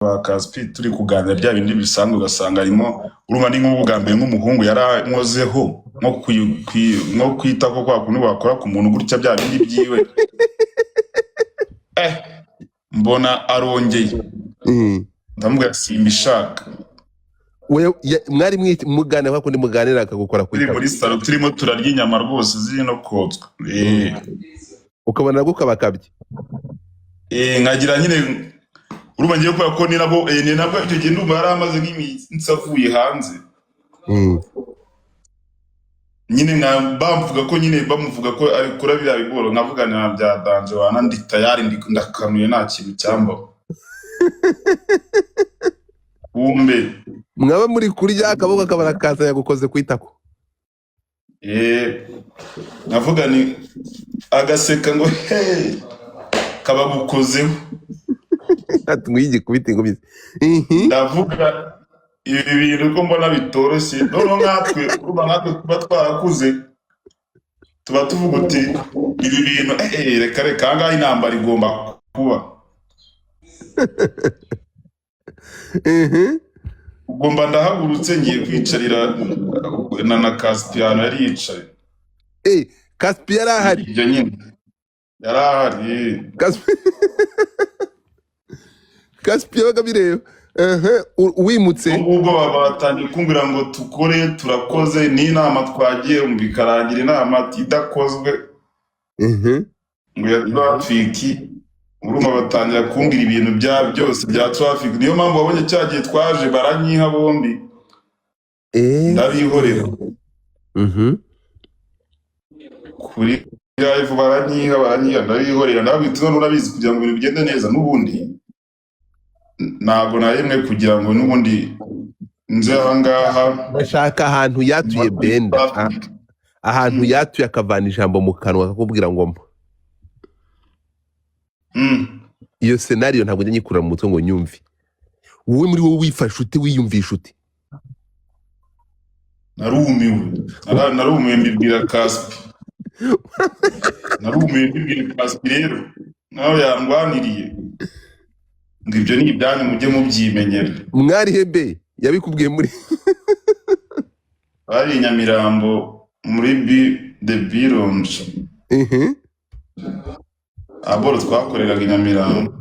Ba Kaspi turi kuganira bya bindi bisanzwe, ugasanga arimo, urumva ni nk'ubu bwa mbere nk'umuhungu yarankozeho nko kwita ko kwa kundi wakora ku muntu gutya, bya bindi byiwe, mbona arongeye. Ndamubwira simbishaka. Mwari muganira kwa kundi muganira, akagukora ku Turi itako? Muri salo, turimo turarya inyama rwose ziri no kotswa. Ukabona nagukabakabye. Nkagira nyine, urumva ngiye kubera ko ni nabwo icyo gihe ndumva yari amaze nk'iminsi avuye hanze. Nyine nka bamuvuga ko nyine bamuvuga ko ari kuri biriya bigoro, nkavuga nta bya danger wana, ndi tayari, ndi ndakanuye, nta kintu cyambaho, kumbe Mwaba muri kurya, akaboko akabara kaza yagukoze ku itako. Nkavuga ni agaseka ngo hey, kabagukozeho. Ati ngo yigikubita ingumi. Ndavuga ibi bintu ko mbona bitoroshye. Noneho nkatwe, urumva nkatwe tuba twarakuze, tuba tuvuga uti ibi bintu, reka reka, ahangaha intambara igomba kuba. Ugomba ndahagurutse ngiye kwicarira na Kasipiyano yari yicaye. Kaspi yari ahari? Ibyo nyine yari ahari. Kaspi yabaga abireba. Wimutse. Ubwo ngubwo baba batangiye kumbwira ngo tukore, turakoze n'inama, twagiye bikarangira inama idakozwe. Ngo ya traffic, urumva batangira kumbwira ibintu bya byose bya traffic. Niyo mpamvu wabonye cya gihe twaje baranyiha bombi. Ndabihorera. Kuri live baranyiha, baranyiha, ndabihorera, ndababwira none urabizi, kugira ngo ibintu bigende neza n'ubundi ntabwo naremwe kugira ngo n'ubundi nze ahangaha. Ndashaka ahantu yatuye Benda. Ahantu yatuye akavana ijambo mu kanwa akakubwira ngo mpa. Iyo scenario ntabwo njya nyikura mu mutwe ngo nyumve. Wowe muri wowe wifashe ute, wiyumvisha ute? Narumiwe. Narumiwe mbibwira Kaspi. Narumiwe mbibwira Kaspi rero nawe yandwaniriye ngo ibyo ni ibyanyu, mujye mubyimenyera. Mwari hebe yabikubwiye muri? Bari i Nyamirambo muri B the Bironje. Aboro twakoreraga i Nyamirambo.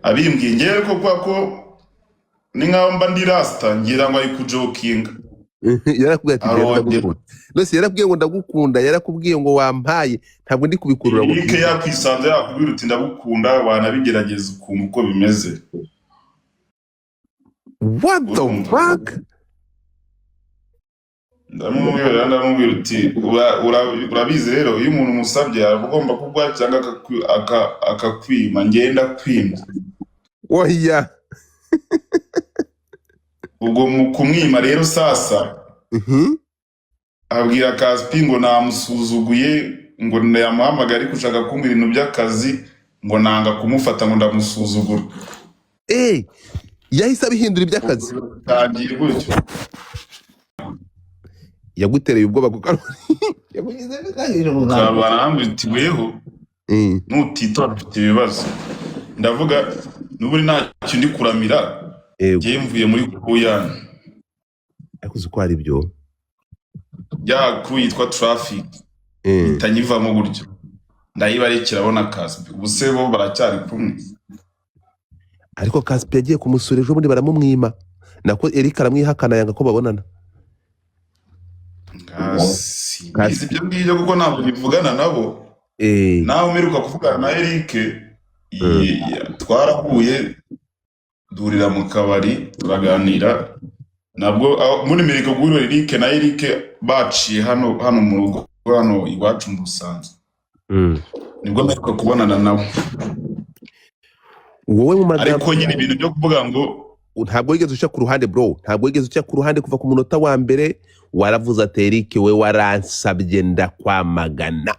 Abimbwiye ngewe ko kwa ko ni nkaho mba ndi rasta, ngira ngo ari kujokinga. Yarakubwiye ati "Benda Arongera. ndagukunda." Nose yarakubwiye ngo ndagukunda, yarakubwiye ngo wampaye? Ntabwo ndi kubikurura ngo Eric yakwisanze yakubwira uti ndagukunda, wanabigerageza ukumva uko bimeze. What the Urumva? fuck? Ndamubwira, ndamubwira uti urabizi rero, iyo umuntu umusabye aba agomba kuguha cyangwa akakwima, ngenda kwima. Oya. Ubwo mu kumwima rero sasa abwira Kaspi ngo namusuzuguye, ngo yamuhamagaye ariko ushaka kumbwira ibintu by'akazi, ngo nanga kumufata, ngo ndamusuzugura. Yahise abihindura iby'akazi. Tangiye gutyo. Yagutereye ubwoba ku kanwa, yagushyize ku kanwa. Karubanda uti weho nutitora mfite ibibazo. Ndavuga n'ubundi ntacyo ndi kuramira. Njyewe mvuye muri kuyani. Ariko uzi ko hari ibyo Ya crew yitwa Traffic mpita nyivamo gutyo, ndayibarekera abona Kaspi. Ubu se bo baracyari kumwe? Ariko Kaspi yagiye kumusura ejo bundi baramumwima, nako Eric aramwihakana, yanga ko babonana. Simbizi ibyo ngibyo kuko ntabwo bivugana nabo. Nawe umeruka kuvugana na Eric? Twarahuye, duhurira mu kabari, turaganira. Nabwo muri Amerika guhurira Eric na Eric baciye hano hano mu rugo, hano iwacu mu Busanza. Nibwo mperuka kubonana nawe. Wowe mu magambo Ariko nyine ibintu byo kuvuga ngo Ntabwo wigeze uca ku ruhande, bro, ntabwo wigeze uca ku ruhande. Kuva ku munota wa mbere waravuze ati "Eric we waransabye, ndakwamagana."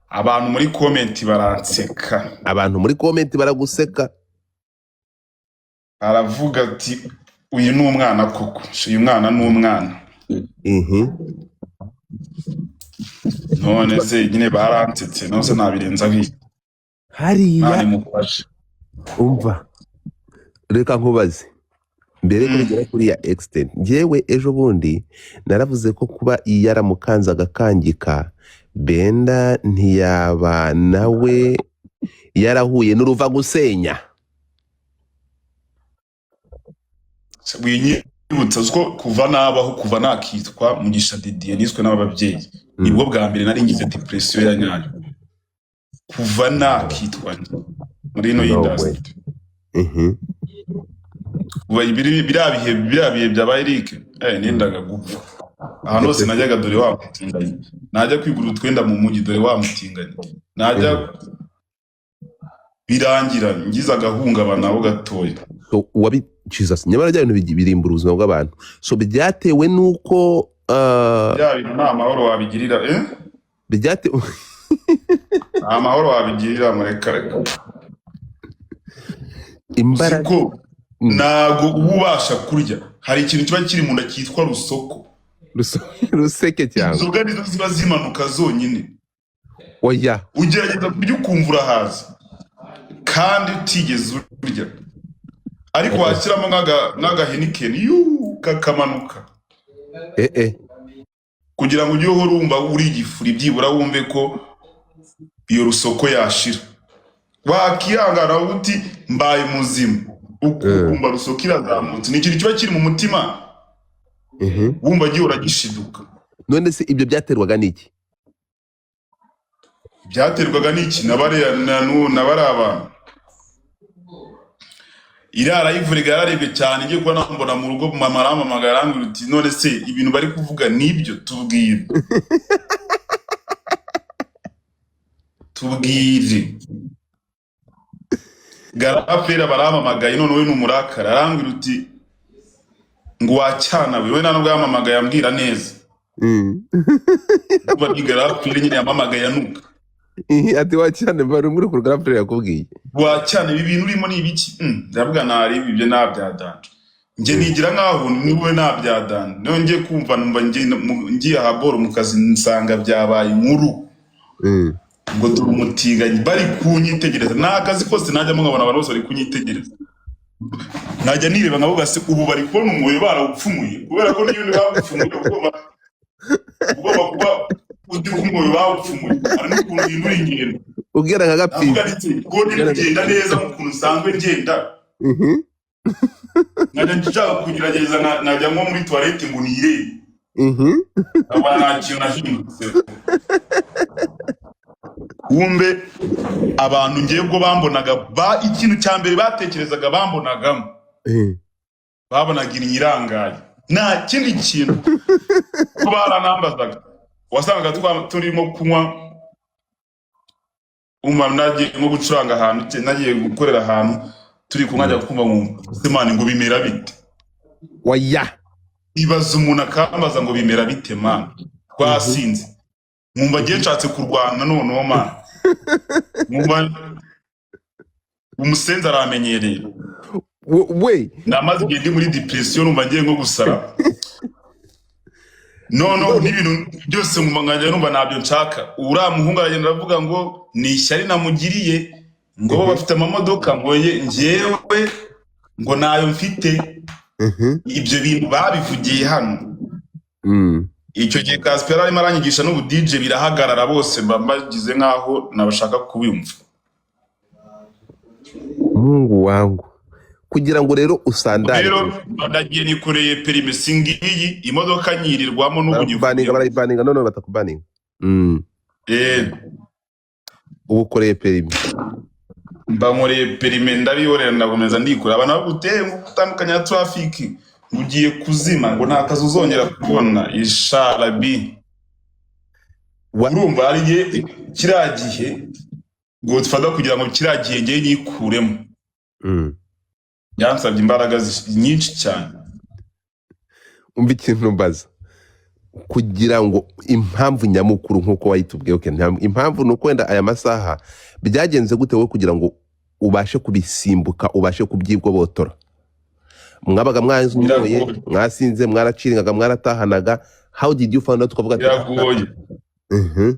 Abantu muri comment baranseka. Abantu muri comment baraguseka. Aravuga ati uyu ni umwana koko, uyu mwana ni umwana. None se nyine baransetse, none se nabirenza nk'iki? Hariya. Imana imufashe. Umva, reka nkubaze mbere ko bigera kuri ya extent. Njyewe ejo bundi naravuze ko kuba yaramukanze agakangika Benda, ntiyaba nawe yarahuye n'uruva gusenya? Winyibutsa ko kuva nabaho, kuva nakitwa Mugisha Didier, niswe n'ababyeyi, nibwo bwa mbere nari ngize depression ya nyayo kuva nakitwa muri ino No way. industry. Kuva biriya bihe byabaye Eric, nendaga gupfa. Ahantu hose najyaga, dore wa mutinganyi. Najya kwigura utwenda mu mujyi, dore wa mutinganyi. Najya birangira ngize agahungabana ho gatoya. So, wabi Jesus, nyamara bya bintu birimbura ubuzima bw'abantu. So byatewe n'uko Bya bintu nta mahoro wabigirira, eh? Byatewe Nta mahoro wabigirira, mureka reka. Imbaraga Siko ntago uba ubasha kurya. Hari ikintu kiba kiri mu nda cyitwa rusoko. Ruseke cyangwa Inzoga nizo ziba zimanuka zonyine. Oya. Ugerageza kurya ukumva urahaza kandi utigeze urya, ariko washyiramo nk'agahenikeni yuu kakamanuka eh eh kugira ngo ujye uhora wumva uri igifuri, byibura wumve ko iyo rusoko yashira. Wakihangana uti mbaye muzima, ukumva rusoko irazamutse. Ni ikintu kiba kiri mu mutima, wumva gihora gishiduka. None se ibyo byaterwaga n'iki? Byaterwaga n'iki? Na bariya na bariya abantu. Iriya live yararebwe cyane. Ngiye kuba mbona mu rugo mama arampamagara, arambwira uti: "None se ibintu bari kuvuga nibyo? Tubwire, tubwire." Garafera barampamagaye, none we ni umurakara, arambwira uti ngo wacyana we. Nta nubwo yampamagaye ambwira neza. Kuba ni garafere nyine yampamagaye anuka. Ati wacyane bari muri ku rugamba yakubwiye. Wacyana, ibi bintu urimo ni ibiki? Ndavuga nareba ibyo ntabyadanje. Njye nigira nkaho niwe ntabyadanje. Niyo ngiye kumva numva ngiye ahaboro mu kazi, nsanga byabaye inkuru ngo dore umutinganyi, bari kunyitegereza. Ni akazi kose najyamo nkabona abantu bose bari kunyitegereza. Najya nireba nkavuga: se ubu bari kubona umwoyo barawupfumuye? Kubera ko niyo bawupfumuye ugomba kuba uzi ko umwoyo bawupfumuye. Hari n'ukuntu uhindura ingendo. Ubwira nka gapfizi. Navuga nti ko ndi kugenda neza mu kuntu nsanzwe ngenda, nkajya nshaka kugerageza nkajya nko muri toilette ngo nirebe, nkabona nta kintu nahindutse. Kumbe abantu ngewe ubwo bambonaga ikintu cya mbere batekerezaga bambonagamo, babonaga irangaye, nta kindi kintu. Ko baranambazaga, wasangaga turimo kunywa, umva nagiye nko gucuranga ahantu, nagiye gukorera ahantu, turi kunywa, njya kumva nkumva: "Se man, ngo bimera bite?" Oya. Ibaza umuntu akambaza ngo bimera bite man, twasinze. Nkumva ngiye nshatse kurwana noneho man, nkumva umusenzi aramenyereye. We. Namaze igihe ndi muri depression, numva ngiye nko gusara noneho n'ibintu byose, nkumva nkajya numva ntabyo nshaka. Uriya muhungu aragenda aravuga ngo ni ishyari namugiriye, ngo bo bafite amamodoka, ngo njyewe ngo nayo mfite. Ibyo bintu babivugiye hano. Icyo gihe Casper arimo aranyigisha n'ubu DJ, birahagarara, bose mba bagize nk'aho nabashaka kubimva. Mungu wangu, kugira ngo rero usandare. Rero ndagiye nikoreye permis, singiyi imodoka nyirirwamo n'ubu. Barakubaninga. Nyivuyemo. Barayibaninga none batakubaninga. Ubu ukoreye permis. Mba nkoreye permis, ndabihorera, ndakomeza ndikora. Abantu baguteye ngo utandukanye na traffic, ngo ugiye kuzima, ngo nta kazi uzongera kubona, isharabi. Urumva hari igihe kiriya gihe Godfather, kugira ngo kiriya gihe ngiye nyikuremo, byansabye imbaraga nyinshi cyane. Umva ikintu mbaza, kugira ngo impamvu nyamukuru nk'uko wayitubwiye, okay, impamvu ni uko wenda aya masaha byagenze gute wowe kugira ngo ubashe kubisimbuka, ubashe kubyigobotora? Mwabaga mwanyoye? Biragoye. Mwasinze, mwaraciringaga, mwaratahanaga. How did you find out? Tukavuga ati Biragoye.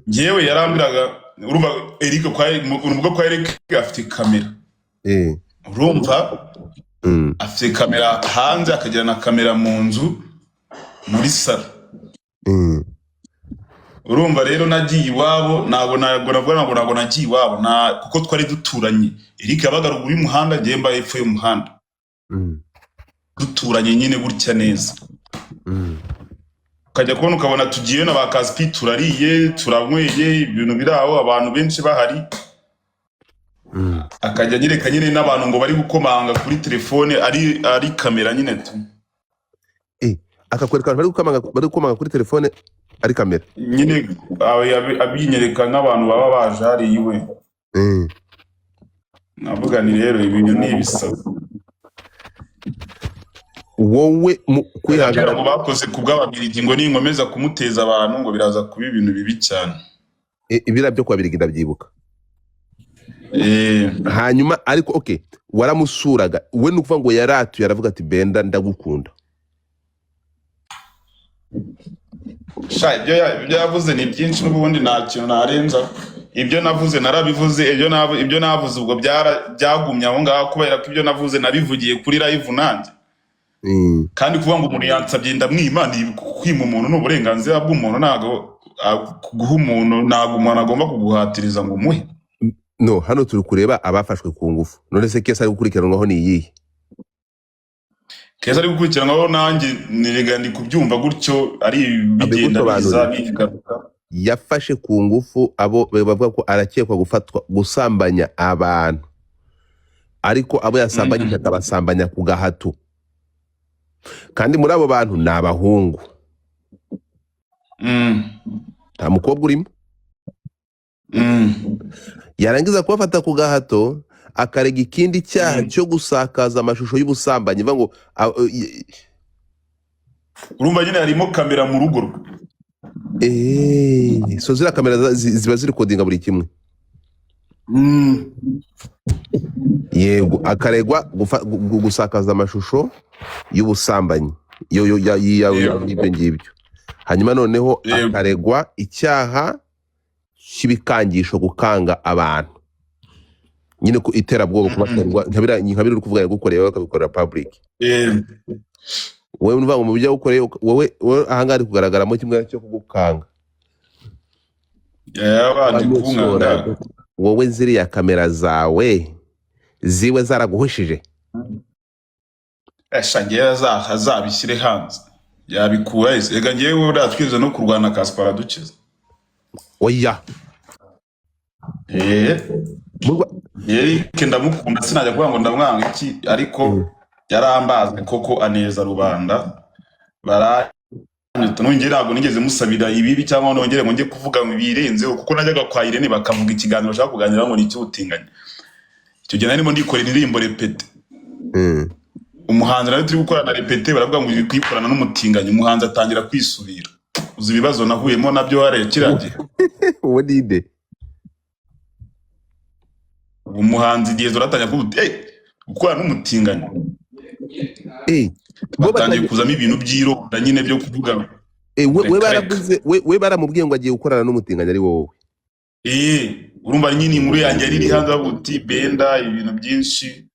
Njyewe yarambwiraga Urumva Eric kwa urumva kwa Eric afite kamera. Urumva, afite kamera hanze, akagira na kamera mu nzu muri salo. Urumva rero nagiye iwabo, ntabwo navuga ntabwo nagiye iwabo na kuko twari duturanye. Eric yabaga ruguru y'umuhanda, njyewe mba hepfo y'umuhanda. Duturanye nyine gutya neza. Ukajya kubona ukabona tugiye na ba Kaspi, turariye, turanyweye, ibintu biri aho, abantu benshi bahari. Akajya anyereka nyine n'abantu ngo bari gukomanga kuri telefone, ari kamera nyine tu. Akakwereka abantu bari gukomanga kuri telefone ari kamera? Nyine abinyereka nk'abantu baba baje hariya iwe. Navuga ni rero ibintu ni ibisabo. Wowe mu kugira kwihangana ngo bakoze ku bw'Ababiligi, ngo ninkomeza kumuteza abantu ngo biraza kuba ibintu bibi cyane. Ibiriya byo kwa Birigi ndabyibuka. Hanyuma ariko okay, waramusuraga we, ni ukuvuga ngo yaratuye aravuga ati: "Benda, ndagukunda." Sha, ibyo yavuze ni byinshi n'ubundi nta kintu narenza. Ibyo navuze narabivuze, ibyo navuze ubwo byagumye aho ngaho, kubera ko ibyo navuze nabivugiye kuri live nanjye. Kandi kuvuga ngo umuntu yansabye ndamwima, ni kwima umuntu, ni uburenganzira bw'umuntu. Ntabwo guha umuntu, ntabwo umuntu agomba kuguhatiriza ngo umuhe. No hano turi kureba abafashwe ku ngufu. None se case ari gukurikiranwaho ni iyihe? Keza ari gukurikiranwaho, nanjye nirega ndi kubyumva gutyo, ari bigenda biza Abigusobanurire. bigaruka. Yafashe ku ngufu abo bavuga ko arakekwa gufatwa gusambanya abantu, ariko abo yasambanyije akabasambanya ku gahato, kandi muri abo bantu ni abahungu, nta mukobwa urimo. Yarangiza kubafata ku gahato, akarega ikindi cyaha cyo gusakaza amashusho y'ubusambanyi. Bivuga ngo Urumva nyine harimo kamera mu rugo rwe. So ziriya kamera ziba ziri kodinga buri kimwe. Yego, akaregwa gusakaza amashusho y'ubusambanyi yo y'ibyo ngibyo. Hanyuma noneho akaregwa icyaha cy'ibikangisho, gukanga abantu nyine, ku iterabwoba, kubaterwa nka biriya uri kuvuga yagukoreye wowe, akabikorera public. Wowe uvuga ngo mu byo yagukoreye wowe ahangaha ari kugaragaramo kimwe cyo kugukanga. Yabanje Bamusura. kunkanga. Wowe ziriya kamera zawe ziwe zaraguhushije? Esha, ngewe azabishyire hanze, yabikura ese? Reka ngewe buriya twize no kurwana, Kaspa aradukiza. Oya. Eric ndamukunda, sinajya kuvuga ngo ndamwanga iki, ariko yarambaze koko aneza rubanda baranyuta. Nongere ntabwo nigeze musabira ibibi cyangwa nongere ngo njye kuvuga ngo ibirenzeho, kuko najyaga kwa Irene bakavuga ikiganiro bashaka kuganira ngo ni icy'ubutinganyi. Icyo gihe narimo ndikorera indirimbo Repete. Umuhanzi nawe turi gukorana Repete, baravuga ngo uri kuyikorana n'umutinganyi, umuhanzi atangira kwisubira. Uzi ibibazo nahuyemo nabyo hariya kiriya gihe? Uwo ni nde? Umuhanzi igihe uratangira kuvuga uti: "Hey, gukorana n'umutinganyi." Bo Batangiye kuzamo ibintu by'ironda nyine byo kuvuga. We Reka, reka. Baravuze we baramubwiye ngo agiye gukorana n'umutinganyi ari wowe? Urumva nyine inkuru yanjye yari iri hanze, bavuga uti Benda ibintu byinshi,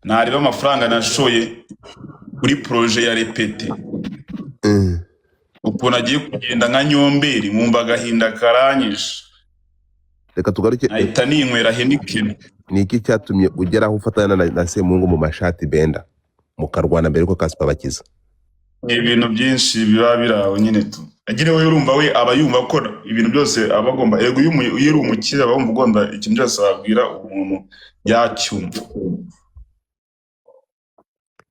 nareba amafaranga nashoye kuri projet ya Repete, ukuntu agiye kugenda nka nyomberi, nkumva agahinda karanyishe. Reka tugaruke. Ahita ninywera Heineken. Ni iki cyatumye ugera aho ufatana na Semuhungu mu mashati, Benda, mukarwana mbere ko Kaspa bakiza? Ni ibintu byinshi biba biri aho nyine tu. Agira we, urumva we aba yumva ko ibintu byose aba agomba, ego, iyo uri umukire aba yumva ugomba ikintu cyose wabwira umuntu yacyumva.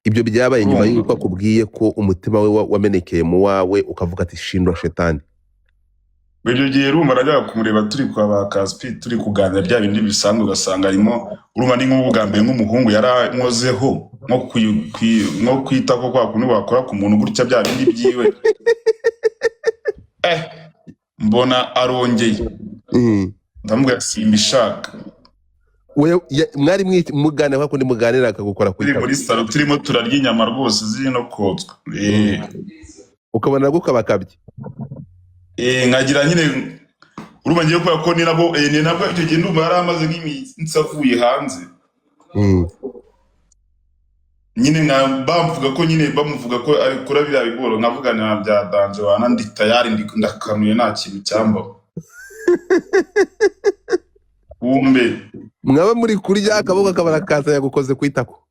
Ibyo byabaye nyuma Urumva? y'uko akubwiye ko umutima we wamenekeye mu wawe, ukavuga ati: "Shindwa shetani." Icyo gihe urumva najyaga kumureba turi kwa ba Kaspi, turi kuganira bya bindi bisanzwe, ugasanga arimo, urumva ni nk'ubu bwa mbere nk'umuhungu yarankozeho nko kwita ko kwa kundi wakora ku muntu gutya, bya bindi byiwe, mbona arongeye. Ndamubwira simbishaka. Mwari muganira kwa kundi muganira, akagukora ku Turi itama? Muri salo turimo turarya inyama rwose ziri no kotswa. Ukabona nabwo ukabakabye. Nkagira nyine Urumva ngiye kubera ko ni nabwo ni nabwo icyo gihe ndumva yari amaze nk'iminsi avuye hanze. Nyine nka bamuvuga ko nyine bamuvuga ko ari kuri biriya bigoro, nkavuga nta bya danger wana, ndi tayari, ndi ndakanuye, nta kintu cyambaho. Kumbe Mwaba muri kurya, akaboko akaba kaza yagukoze ku itako.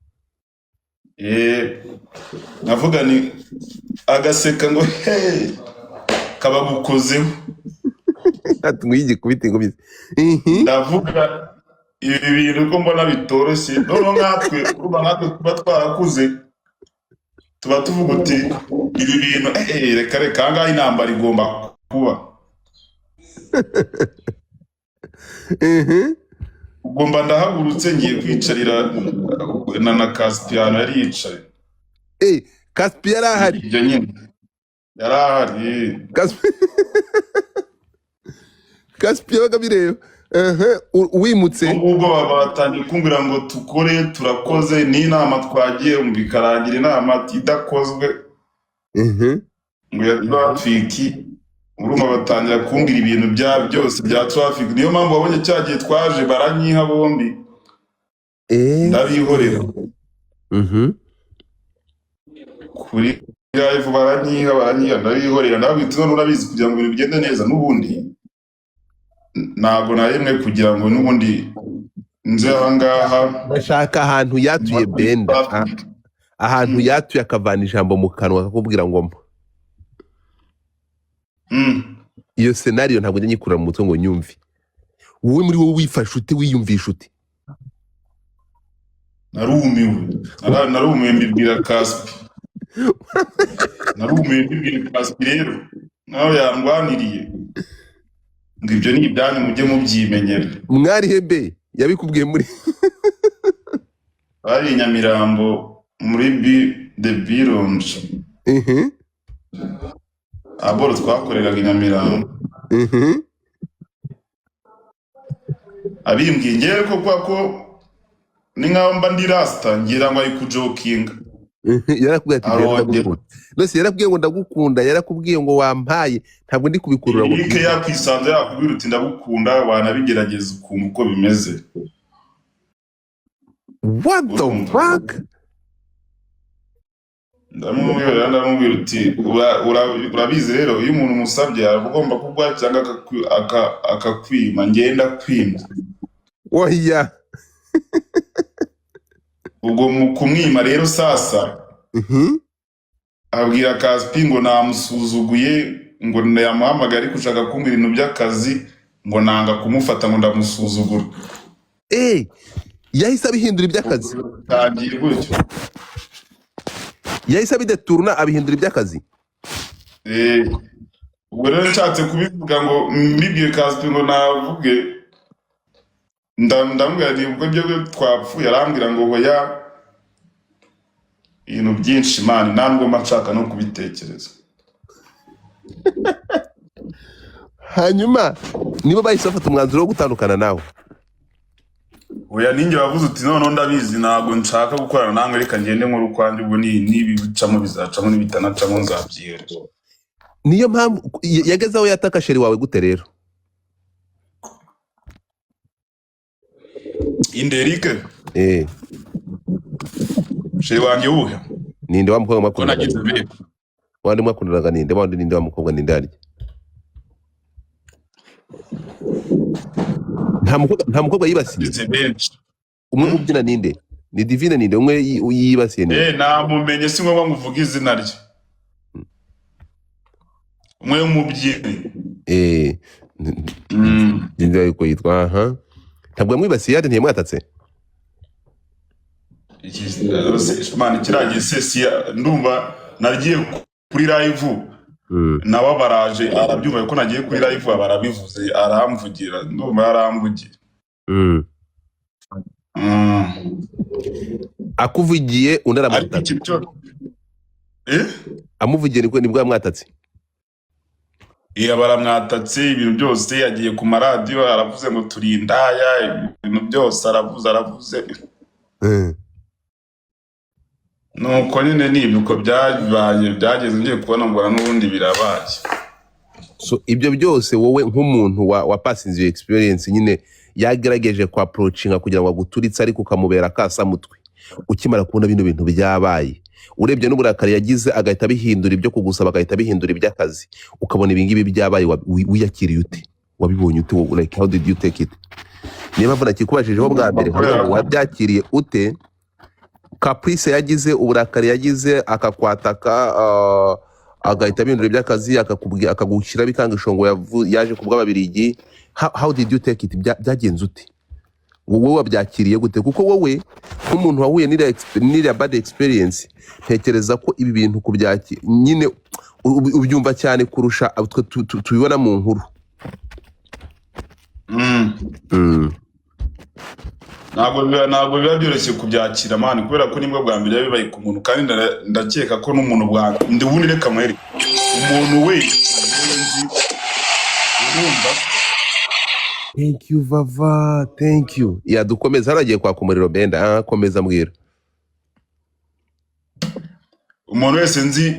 Nkavuga ni agaseka ngo hey, kabagukozeho. Ati ngo yigikubita ingumi. Ndavuga ibi bintu ko mbona bitoroshye. Noneho nkatwe, urumva nkatwe tuba twarakuze, tuba tuvuga uti ibi bintu reka reka, ahangaha intambara igomba kuba. Ugomba ndahagurutse ngiye kwicarira na Caspiano yari yicaye. Caspi yari ahari? Ibyo nyine yari ahari. Caspi yabaga abireba. Wimutse. Ubwo ngubwo baba batangiye kumbwira ngo tukore, turakoze n'inama twagiye, bikarangira inama idakozwe. Ngo ya traffic. Urumva batangira kumbwira ibintu bya byose bya traffic. Niyo mpamvu wabonye cya gihe twaje baranyiha bombi. Ndabihorera. Kuri live baranyiha, baranyiha, ndabihorera, ndababwira none urabizi, kugira ngo ibintu bigende neza n'ubundi ntabwo naremwe kugira ngo n'ubundi nze aha ngaha. Ndashaka ahantu yatuye Benda, ahantu yatuye akavana ijambo mu kanwa akakubwira ngo mpa. Iyo scenario ntabwo njya nyikura mu mutwe ngo nyumve. Wowe muri wowe wifashe ute, wiyumvisha ute? Narumiwe. Narumiwe mbibwira Caspi. Narumiwe mbibwira Caspi rero nawe yandwaniriye ngo ibyo ni ibyanyu, mujye mubyimenyera. Mwari hebe yabikubwiye muri? Bari i Nyamirambo muri B the Bironje. Aboro twakoreraga i Nyamirambo. Abimbwiye ngewe ko kwa ko ni nkaho mba ndi rasta, ngira ngo ari kujokinga. Yarakubwiye ati Arongera. "Ndagukunda." Nose yarakubwiye ngo ndagukunda, yarakubwiye ngo wampaye? Ntabwo ndi kubikurura ngo Eric yakwisanze yakubwira uti ndagukunda, wanabigerageza ukumva uko bimeze. What the Urumva? fuck? Ndamubwira, ndamubwira uti urabizi rero, iyo umuntu umusabye aba agomba kuguha cyangwa akakwima. Ngenda kwima. Oya. Ubwo mu kumwima rero sasa abwira Caspi ngo namusuzuguye, ngo yamuhamagaye ariko ushaka kumbwira ibintu by'akazi, ngo nanga kumufata, ngo ndamusuzugura. Yahise abihindura iby'akazi? Tangiye gutyo. Yahise abideturuna abihindura iby'akazi? Ubwo rero nshatse kubivuga ngo mbibwiye Caspi ngo navuge, ndamubwira nti ubwo ibyo twapfuye, arambwira ngo hoya, ibintu byinshi man, nta nubwo mba nshaka no kubitekereza. Hanyuma nibo bahise bafata umwanzuro wo gutandukana nawe? Oya, ninjye wavuze uti noneho ndabizi, ntabwo nshaka gukorana namwe, reka ngende nkora ukwanjye, ubwo nibicamo bizacamo, nibitanacamo nzabyihorera. Niyo mpamvu yageze aho yataka chéri wawe gute rero? Inde, Eric? Eh. Chéri wanjye wuhe? Ninde wa mukobwa Ko mwakundanaga? nagize be Wandi mwakundanaga ninde? Wandi ninde wa mukobwa, ninde harya? Nta mukobwa yibasiye? Nagize benshi. Umwe ubyina ninde? Ni Divine? Ninde umwe yibasiye, ninde? Namumenye, si ngombwa ngo uvuge izina rye, umwe w'umubyinnyi. Ninde yuko yitwa? Aha ntabwo yamwibasiye yari ntiyamwatatse? Man, kiriya gisesi ndumva nagiye kuri live, nawe abaraje arabyumva ko nagiye kuri live, aba arabivuze, aramvugira, ndumva yaramvugiye. Akuvugiye undi Ariko aramwatatse? ikintu cyo eh Amuvugiye nibwo yamwatatse? Iya, baramwatatse ibintu byose, yagiye ku maradiyo aravuze ngo turi indaya, ibintu byose aravuze, aravuze. Nuko nyine ni uko byabaye, byageze ngiye kubona mbona n'ubundi birabaye. So ibyo byose, wowe nk'umuntu wa passinze iyo experience nyine, yagerageje kwa approachinga kugira ngo aguturitse, ariko ukamubera akasamutwe. Ukimara kubona bino bintu byabaye, urebye n'uburakari yagize, agahita abihindura ibyo kugusaba, agahita abihindura iby'akazi, ukabona ibingibi byabaye, wiyakiriye ute? Wabibonye ute wowe? Like, how did you take it? Niyo mpamvu nakikubajijeho bwa mbere, nkavuga ngo wabyakiriye ute? Caprice yagize, uburakari yagize, akakwataka, agahita abihindura iby'akazi, akakubwira, akagushyiraho ibikangisho ngo yaje kubw'Ababirigi. How did you take it? Byagenze ute? Wowe wabyakiriye gute? Kuko wowe nk'umuntu wahuye n'iriya bad experience, ntekereza ko ibi bintu kubyakira nyine ubyumva cyane kurusha twe tubibona mu nkuru. Ntabwo biba byoroshye kubyakira, man, kubera ko nibwo bwa mbere biba bibaye ku muntu, kandi ndakeka ko n'umuntu bwa ndi ubundi, reka muhere umuntu wese nzi, urumva? Thank you, Vava, thank you. Ya, dukomeza, haragiye kwaka umuriro. Benda, komeza mbwira. Umuntu wese nzi,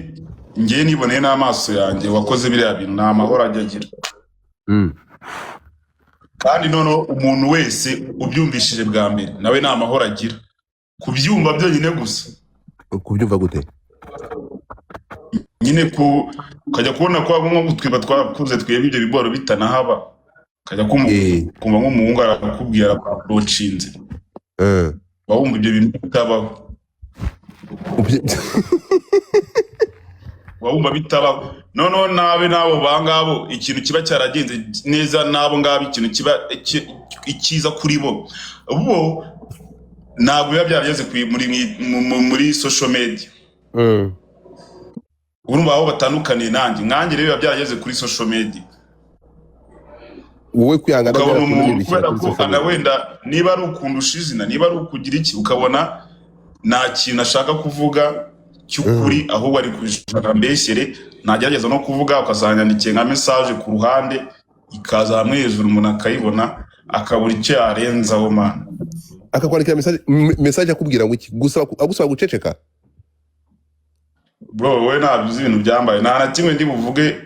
ngewe niboneye n'amaso yanjye, wakoze biriya bintu, nta mahoro ajya agira. Kandi noneho umuntu wese ubyumvishije bwa mbere nawe nta mahoro agira kubyumva byonyine gusa. Kubyumva gute? Nyine ku ukajya kubona ko nko twiba twakuze twebwe ibyo bigoro bitanahaba, ukajya kumva nk'umuhungu arakubwira, araapproachinze, uba wumva ibyo bintu bitabaho. Uba wumva bitabaho. Noneho nabe n'abo bangabo, ikintu kiba cyaragenze neza n'abo ngabo, ikintu kiba icyiza kuri bo, bo ntabwo biba byarageze muri social media. Urumva aho batandukaniye nanjye? Nkanjye rero biba byarageze kuri social media. Wowe kwihangana Ukabona byarakunaniye, umuntu bishyira kubera kuri ko social ana media. Wenda niba ari ukundusha izina, niba ari ukugira iki, ukabona nta kintu ashaka kuvuga cy'ukuri, ahubwo ari kubishaka mbeshyere, ntagerageza no kuvuga, ukasanga yandikiye nka message ku ruhande, ikaza hamwe hejuru, umuntu akayibona, akabura icyo yarenzaho, man. Akakwandikira message akubwira ngo iki? Gusaba, agusaba guceceka? Bro, wowe ntabwo uzi ibintu byambaye. Nta na kimwe ndi buvuge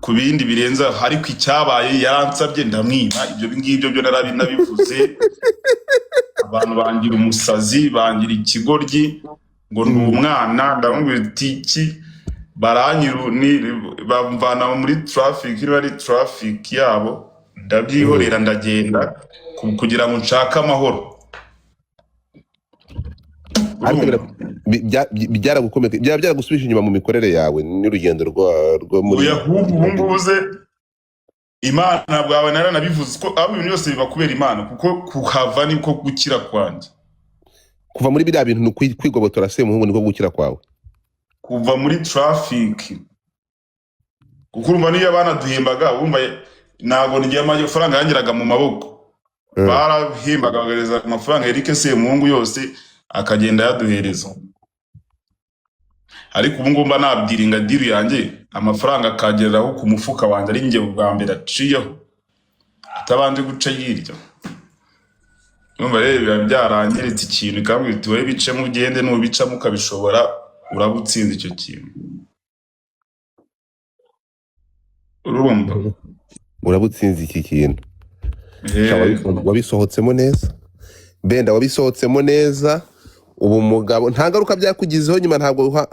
ku bindi birenze aho, ariko icyabaye, yaransabye ndamwima. Ibyo ngibyo byo narabinabivuze, abantu bangira umusazi, bangira ikigoryi, ngo ndi umwana. Ndamubwira uti iki baranyiru ni bamvana muri traffic, niba ari traffic yabo, ndabyihorera, ndagenda kugira ngo nshake amahoro. Ariko Urumva? Byaragukomeye, byaba byaragusubije inyuma mu mikorere yawe n'urugendo rwo muri Oya, ahubwo ubu ngubu ze Imana bwawe, naranabivuze ko aho ibintu byose biba kubera Imana, kuko kuhava niko gukira kwanjye. Kuva muri biriya bintu ni kwigobotora Semuhungu, niko gukira kwawe? Kuva muri traffic, kuko urumva niyo banaduhembaga, urumva ntabwo ngiye amafaranga yangeraga mu maboko. Barahembaga, bagahereza amafaranga Eric Semuhungu yose, akagenda yaduhereza, ariko ubu ngubu mba nabwiringa deal yanjye, amafaranga akageraho ku mufuka wanjye ari njye bwa mbere aciyeho, atabanje guca yirya. Urumva rero biba byarangiritse ikintu, ikambwira iti: "Wowe bicemo ugende, nubicamo ukabishobora uraba utsinze icyo kintu." Urumva? Uraba utsinze iki kintu. Sha, Eh, wabisohotsemo neza, Benda, wabisohotsemo neza. Ubu mugabo nta ngaruka byakugizeho nyuma? Ntabwo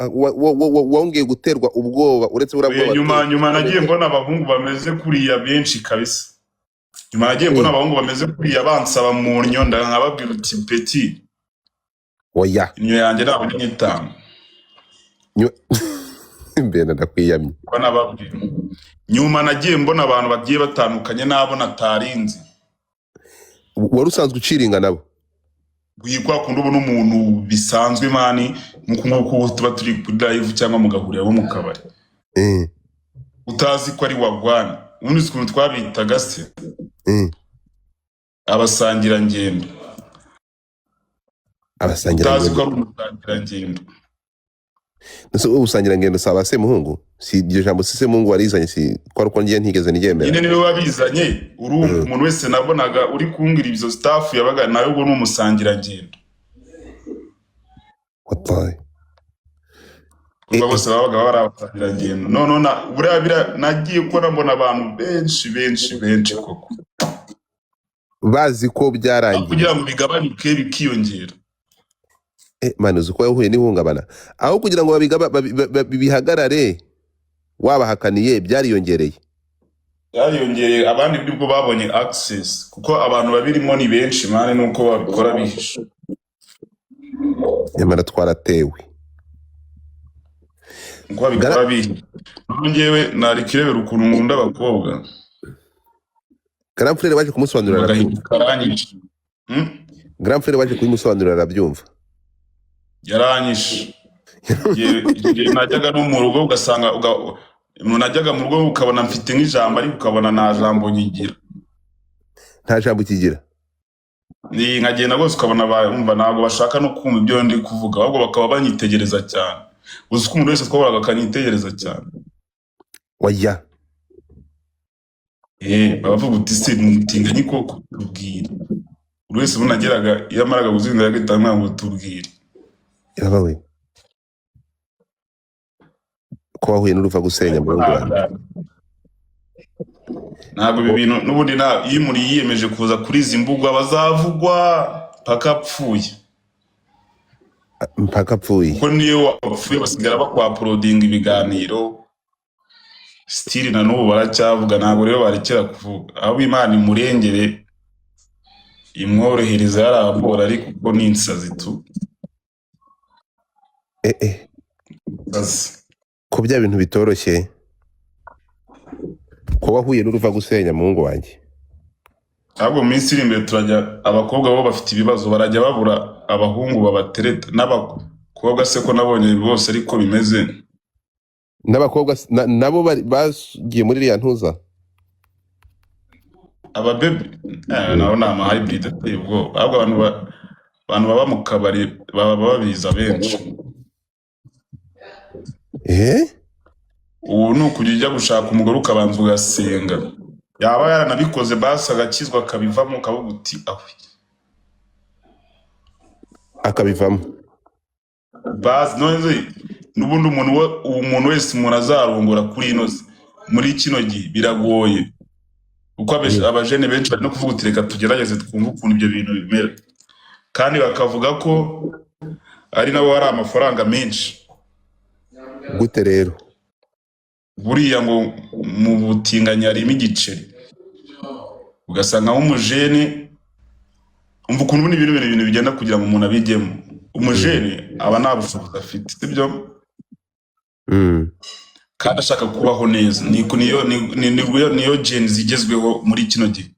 wongeye guterwa ubwoba uretse buriya Oya, bwoba nyuma watewe? Nyuma nagiye mbona abahungu bameze kuriya benshi kabisa. Nyuma nagiye mbona abahungu bameze kuriya bansaba mu nnyo, nkababwira uti: "Petit, Oya. Innyo yanjye ntabwo nyitanga." Benda, ndakwiyamye. Ko nababwira, nyuma nagiye mbona abantu bagiye batandukanye n'abo natarinze. Wari usanzwe uciringa nabo? Kwa kundi ubona umuntu bisanzwe, man, nk'uku nguku tuba turi kuri live cyangwa mugahurira bo mu kabari, utazi ko ari wagwan. Ubundi uzi ukuntu twabitaga se? Abasangirangendo. Utazi ko Abasangirangendo. ari umusangirangendo. Ese ubusangirangendo si aba Semuhungu? Si iryo jambo si Semuhungu warizanye? Si ko ari uko ngiye ntigeze niryemera? Nyine niwe wabizanye. Urumva, umuntu wese nabonaga uri kumbwira ibyo stuff yabaga nawe ubwo ni umusangirangendo. Wallahi. Kuko bose babaga bari abasangirangendo. None buriya nagiye kubona mbona abantu benshi benshi benshi koko. Bazi ko byarangiye. Kugira ngo bigabanuke bikiyongera. Man, uzi ko yahuye n'ihungabana, aho kugira ngo bihagarare, wabahakaniye, byariyongereye. Byariyongereye. Abandi nibwo babonye access, kuko abantu babirimo ni benshi, man, nuko babikora bihishe. Nyamara twaratewe. Uko babikora bihishe. Noneho njyewe nari kirebera ukuntu nkunda abakobwa. Grand frère waje kumusobanurira arabyumva. Agahinda karanyishe. Grand frère waje kubimusobanurira arabyumva. Yaranyishe. Igihe najyaga no mu rugo, ugasanga najyaga mu rugo ukabona mfite nk'ijambo, ariko ukabona nta jambo nkigira. Nta jambo ukigira. Ni nkagenda rwose, ukabona bumva ntabwo bashaka no kumva ibyo ndi kuvuga, ahubwo bakaba banyitegereza cyane. Uzi ko umuntu wese twaboraga akanyitegereza cyane. Waya. Baravuga uti: "Se ni umutinganyi koko? Tubwire." Buri wese ubu nageraga iyo amaraga guzinga agahita ambwira ngo: "Tubwire." Yaba we, ko wahuye n'uruva gusenya mu rugo rwawe. Ntabwo ibi bintu n'ubundi iyo umuntu yiyemeje kuza kuri izi mbuga, bazavugwa paka apfuye. Mpaka apfuye. Kuko niyo wapfuye basigara bakwauploadinga ibiganiro, still na n'ubu baracyavuga. Ntabwo rero barekera kuvuga, ahubwo Imana imurengere, imworohereza yarambora, ariko kuko ni insazi tu. Eh eh. Insazi. Ko bya bintu bitoroshye, ko wahuye n'uruva gusenya, muhungu wanjye. Ahubwo mu minsi iri imbere turajya, abakobwa bo bafite ibibazo, barajya babura abahungu babatereta. N'abakobwa se ko nabonye bose ariko bimeze. N'abakobwa nabo bagiye muri iriya ntuza. Ababebe nabo ni ama hybrid ateye ubwoba. Ahubwo abantu baba mu kabari baba babizi abenshi. Eh. Ubu ni ukujya ujya gushaka umugore ukabanza ugasenga, yaba yaranabikoze basi agakizwa akabivamo, ukavuga uti: "Aho." Akabivamo. Basi none se n'ubundi umuntu wese umuntu azarongora kuri ino si muri kino gihe biragoye, kuko abajene benshi bari no kuvuga uti: "Reka tugerageze twumve ukuntu ibyo bintu bimera." Kandi bakavuga ko ari nabo hari amafaranga menshi. Gute rero? Buriya ngo mu butinganyi harimo igiceri, ugasanga nk'umujene, umva ukuntu ubundi ibintu bigenda kugira ngo umuntu abijyemo. Umujene aba nta bushobozi afite, sibyo? Kandi ashaka kubaho neza. Niyo niyo gen zigezweho muri kino gihe.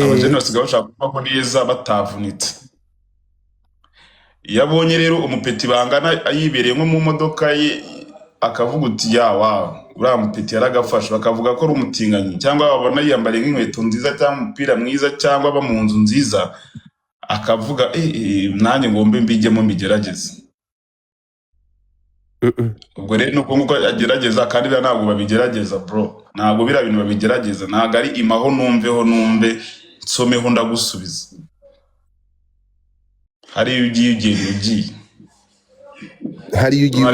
Abajene basigaye bashaka kubaho neza batavunitse. Iyo abonye rero umupeti bangana yibereye nko mu modoka ye, akavuga uti: "Ya wawe, uriya mupeti yaragafashe," bakavuga ko ari umutinganyi. Cyangwa babona yiyambariye nk'inkweto nziza cyangwa umupira mwiza cyangwa aba mu nzu nziza, akavuga: "Eh, eh, nanjye ngombe mbijyemo mbigerageze." Ubwo rero ni uko nguko agerageza. Kandi biriya ntabwo babigerageza, bro, ntabwo biriya bintu babigerageza. Ntabwo ari imaho numveho, numve nsomeho ndagusubiza. Hari iyo ugiye ugenda ugiye. Hari iyo ugiye.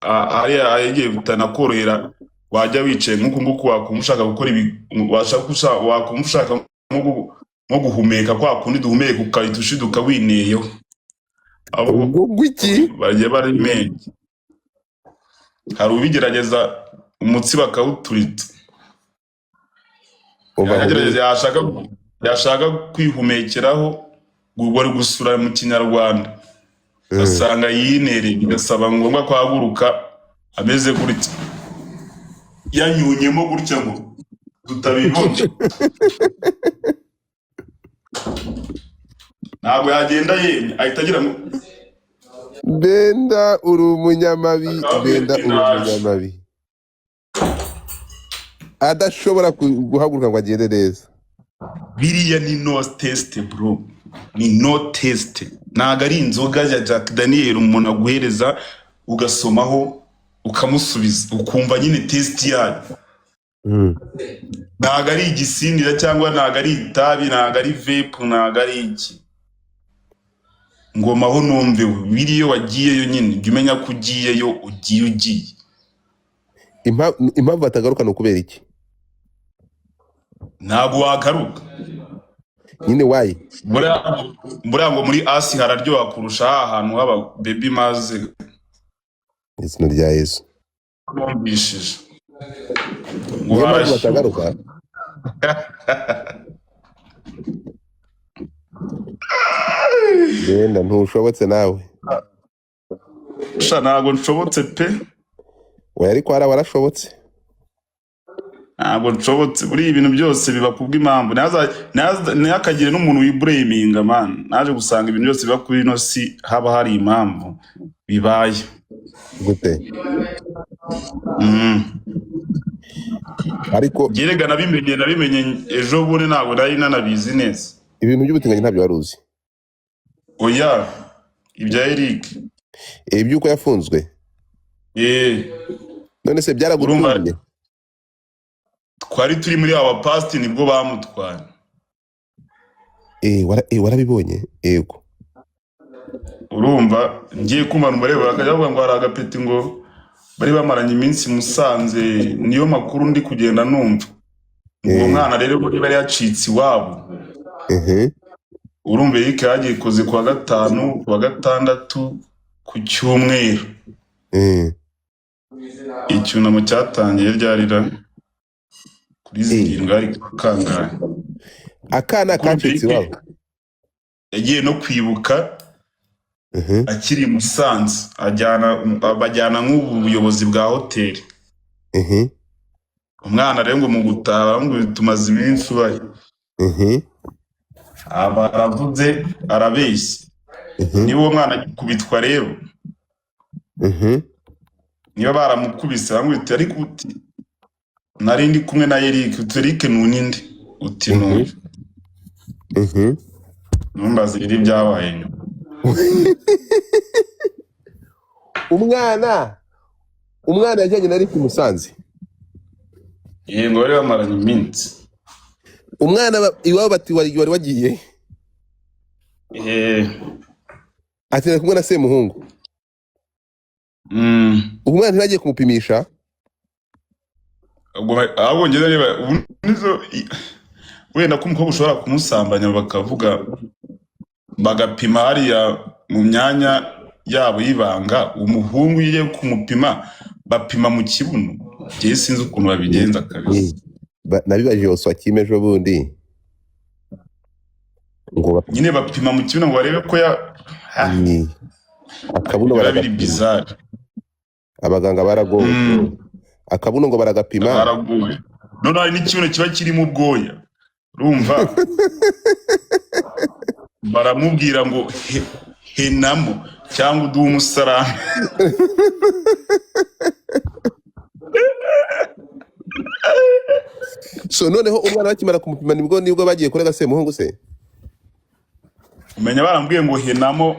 Hari igihe bitanakorohera, wajya wicaye nk'uku nguku, wakumva ushaka gukora ibi, wakumva ushaka nko guhumeka kwa kundi duhumeka, ukahita ushiduka wineyeho. Abo Ubwo ngwiki? Bagiye bari menshi. Hari ubigerageza umutsi bakawuturitsa. Umva. Yagerageza, yashaka kwihumekeraho ngo bari gusura mu Kinyarwanda, asanga yinereye, bigasaba ngombwa ko ahaguruka ameze gutya, yanyunyemo gutya ngo tutabibona. Ntabwo yagenda yemye, ahita agira ngo Benda uri umunyamabi. Akaba Benda uri nabi. umunyamabi adashobora guhaguruka ngo agende neza. Biriya ni no taste, bro, ni no taste. Ntabwo ari inzoga ya Jack Daniel umuntu aguhereza ugasomaho ukamusubiza, ukumva nyine taste yayo. Ntabwo ari igisindira, cyangwa ntabwo ari itabi, ntabwo ari vape, ntabwo ari iki. Ngoma aho numviwe biriyo wagiyeyo nyine, jya umenya ko ugiyeyo, ugiye ugiye. Impamvu batagaruka ni ukubera iki? Ntabwo wagaruka. Nyine why? Buriya ngo muri Asi hararyoha kurusha ha hantu haba baby maze. Mu izina rya Yesu. Numvishije ngo Niyo mpamvu harashyuha. batagaruka. Genda, ntushobotse nawe. Sha, ntabwo nshobotse pe. Oya, ariko hari warashobotse. Ntabwo nshobotse. Buriya ibintu byose biba kubw'impamvu. Ntihakagire n'umuntu wibureminga man. Naje gusanga ibintu byose biba kuri ino si haba hari impamvu bibaye. Gute? Ariko Gerega nabimenye ejo bundi, ntabwo nari nanabizi neza. Ibintu by'ubutinganyi ntabyo wari uzi? Oya, ibya Eric. Iby'uko yafunzwe? Eh. None se Urumva byaragutunguye? Twari turi muri aba pasti nibwo bamutwaye. Warabibonye, yego. Urumva ngiye kumva umureba bakajya bavuga ngo hari agapeti ngo bari bamaranye iminsi i Musanze, niyo makuru ndi kugenda numva. Ngo uwo mwana rero muri bari yacitse iwabo. Urumva Eric yagikoze kuwa gatanu, kuwa gatandatu, ku cyumweru. Icyunamo cyatangiye ryarira kuri 7, ari kangahe? Akana Kuko urumva kacitse Eric iwabo. yagiye no kwibuka akiri i Musanze, ajyana bajyana nk'ubu buyobozi bwa hoteli. Umwana rero ngo mu gutaha baramubwira, tumaze iminsi ubaye. Aba aravuze arabeshya. Niba uwo mwana agikubitwa rero, niba baramukubise baramubwira, ariko uti nari ndi kumwe na Eric, uti Eric nuninde, uti nuyu. Numbaze rero ibyabaye nyuma. Umwana yajyanye na Eric i Musanze. Yego, bari bamaranye iminsi. Umwana iwabo bati wari wagiye? Eh. Ati nari kumwe na Semuhungu. Umwana ntibagiye kumupimisha? Ubwo ahubwo njye reba ubu nizo wenda ko umukobwa ushobora kumusambanya bakavuga bagapima hariya mu myanya yabo y'ibanga, umuhungu iyo ugiye kumupima bapima mu kibuno. Njyewe sinzi ukuntu babigenza kabisa. Nabibajije Oswakim ejo bundi ngo Nyine bapima mu kibuno ngo barebe ko ya akabuno biba biri baragapima. Bizarre. Abaganga baragowe. Akabuno ngo baragapima. Baragowe. None hari n'ikibuno kiba kirimo ubwoya, urumva baramubwira ngo henamo cyangwa uduhe umusarani. So noneho umwana bakimara kumupima nibwo bagiye kurega Semuhungu se? Umenya barambwiye ngo henamo.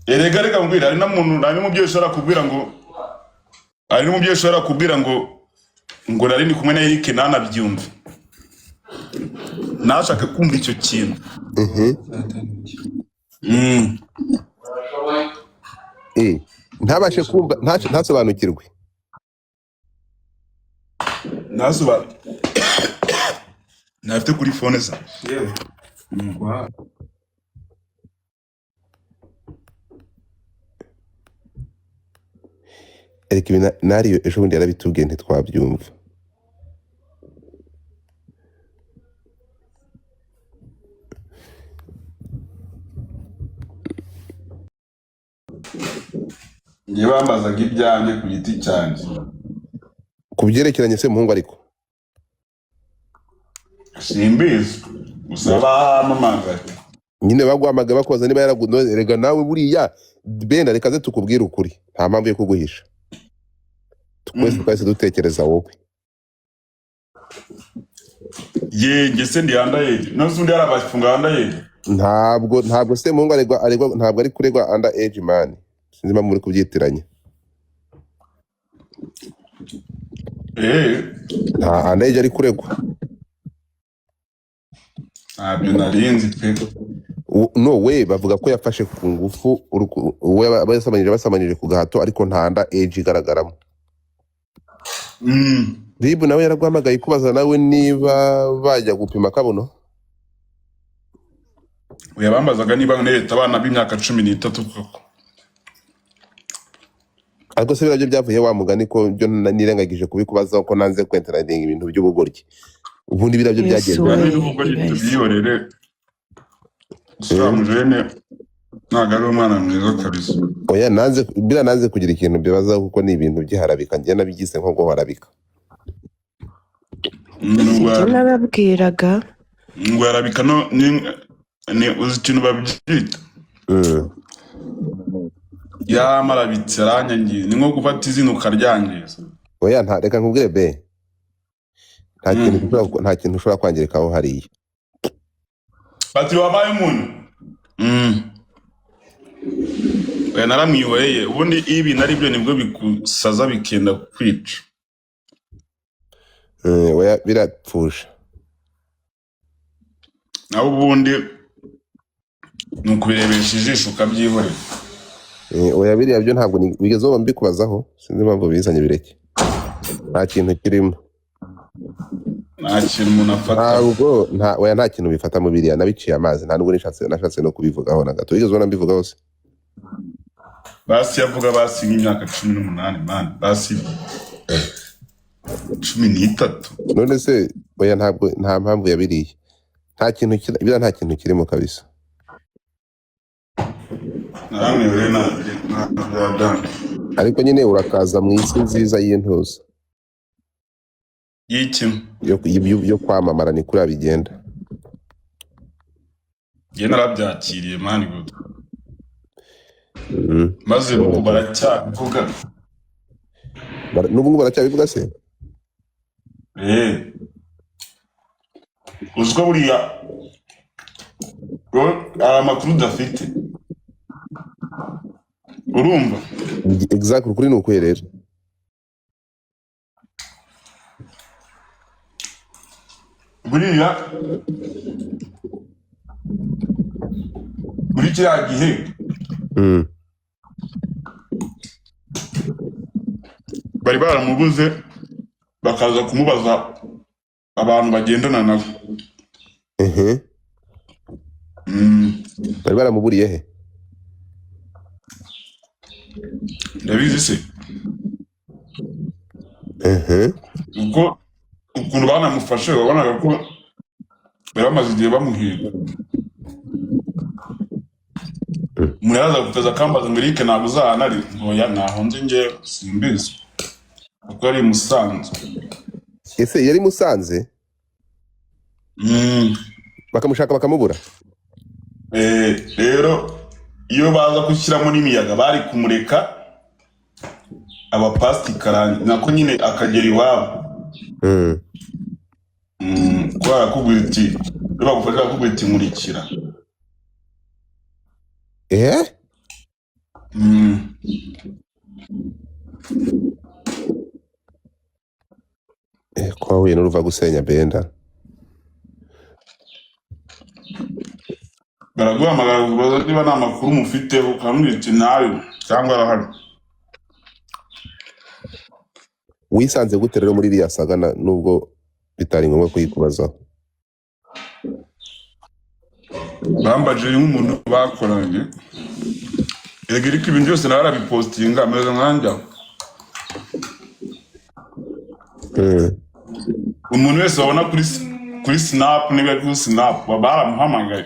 Erega reka mbwira, hari n'umuntu, hari n'umubyeyi ushobora kubwira ngo, hari n'umubyeyi ushobora kubwira ngo nari ndi kumwe na Eric ntanabyumve, ntashake kumva icyo kintu. Ntabashe kumva, ntasobanukirwe. Ntasobanukirwe ntafite kuri phone za. Erega ibi nariyo ejo bundi yarabitubwiye ntitwabyumva. Njye bambazaga ibyanjye ku giti cyanjye. Ku byerekeranye Semuhungu ariko. Simbizi gusa bampamagaye. Nyine baguhamagaye bakubaza niba yaragunoze. Erega nawe buriya benda, reka ze tukubwire ukuri, nta mpamvu yo kuguhisha. Twese twahise dutekereza wowe. Ye, njye se ndi underage? None undi yarabafunga underage? Ntabwo Semuhungu aregwa, ntabwo ari kuregwa under age man, sinzi impamvu muri kubyitiranya. Nta under age ari kuregwa. Ntabyo narinzi pe. No, we bavuga ko yafashe ku ngufu, we basamanyije ku gahato, ariko nta nda age igaragaramo. RIB nawe yaraguhamagaye kubaza nawe niba bajya gupima kabuno? Oya, bambazaga niba nereta abana b'imyaka 13 koko. Ariko se biriya byo byavuye wa mugani ko byo nirengagije kubikubazaho, ko nanze kwenteraninga ibintu by'ubugoryi? Ubundi biriya byo Yesu byagenze we. Biriya n'ubugoryi. Ibaze. Tubyihorere gusa, mujene ntabwo ari umwana mwiza kabisa. Oya, nanze biriya, nanze kugira ikintu mbibazaho kuko ni ibintu by'iharabika, njye nabigize nko guharabika. Ngo Sibyo nababwiraga. Ngo yarabika no ni uzi ikintu babyita? Yamarabitse aranyangiza, ni nko gufata izina ukaryangiza. Oya, nta, reka nkubwire be, nta kintu nta kintu ushobora kwangirikaho hariya. Bati wabaye umuntu. Oya, naramwihoreye. Ubundi iyo ibintu ari byo nibwo bigusaza bikenda kwica. Oya, birapfusha. Naho ubundi ni ukubirebesha ijisho ukabyihorera. Oya, biriya byo ntabwo bigeze aho mbikubazaho, sinzi impamvu bizanye, bireke, nta kintu kirimo. Nta kintu umuntu afata. Ntabwo, nta, oya, nta kintu bifatamo biriya, nabiciye amazi, nta nubwo nashatse no kubivugaho na gato. Wigeze ubona mbivugaho se? Basi yavuga basi nk'imyaka 18, man, basi 13. None se, oya, ntabwo, nta mpamvu yabiriye, nta kintu biriya nta kintu kirimo kabisa. Naramwihoreye, ntabwo byadanje. Ariko nyine urakaza mu isi nziza y'intuza. Y'iki? Yo kwamamara, ni kuriya bigenda. Njye narabyakiriye, man, gusa. Maze ubu baracyabivuga. N'ubu ngubu baracyabivuga se? Eh. Uzi ko buriya wowe hari amakuru udafite, urumva? Exactly, ukuri ni ukuhe rero? Buriya muri kiriya gihe bari baramubuze, bakaza kumubaza abantu bagendana nabo. Bari baramuburiye he? Ndabizi se? Kuko ukuntu banamufashe wabonaga ko bari bamaze igihe bamuhiga. Umuntu yaraza kukaza akambaza ngo: "Eric, ntabwo uzahana?" Ari oya, ntaho nzi njyewe, simbizi kuko yari i Musanze. Ese yari Musanze? Mm. Bakamushaka bakamubura? Rero iyo baza gushyiramo n'imiyaga bari kumureka abapasiti karangi nako nyine akagera iwabo. Kuko barakubwira iti, iyo bagufashe barakubwira iti: "Nkurikira." Eh. Eh, ko wahuye n'uruva gusenya benda. Baraguhamagara kubaza niba nta makuru mufiteho, ukamubwira iti ntayo cyangwa arahari. Wisanze gute rero muri iriya saga nubwo bitari ngombwa kuyikubazaho? Bambaje nk'umuntu bakoranye. Erega ariko ibintu byose nawe arabipostinga ameze nkanjye aho. Umuntu wese wabona kuri snap, niba ari kuri snap, baba baramuhamagaye.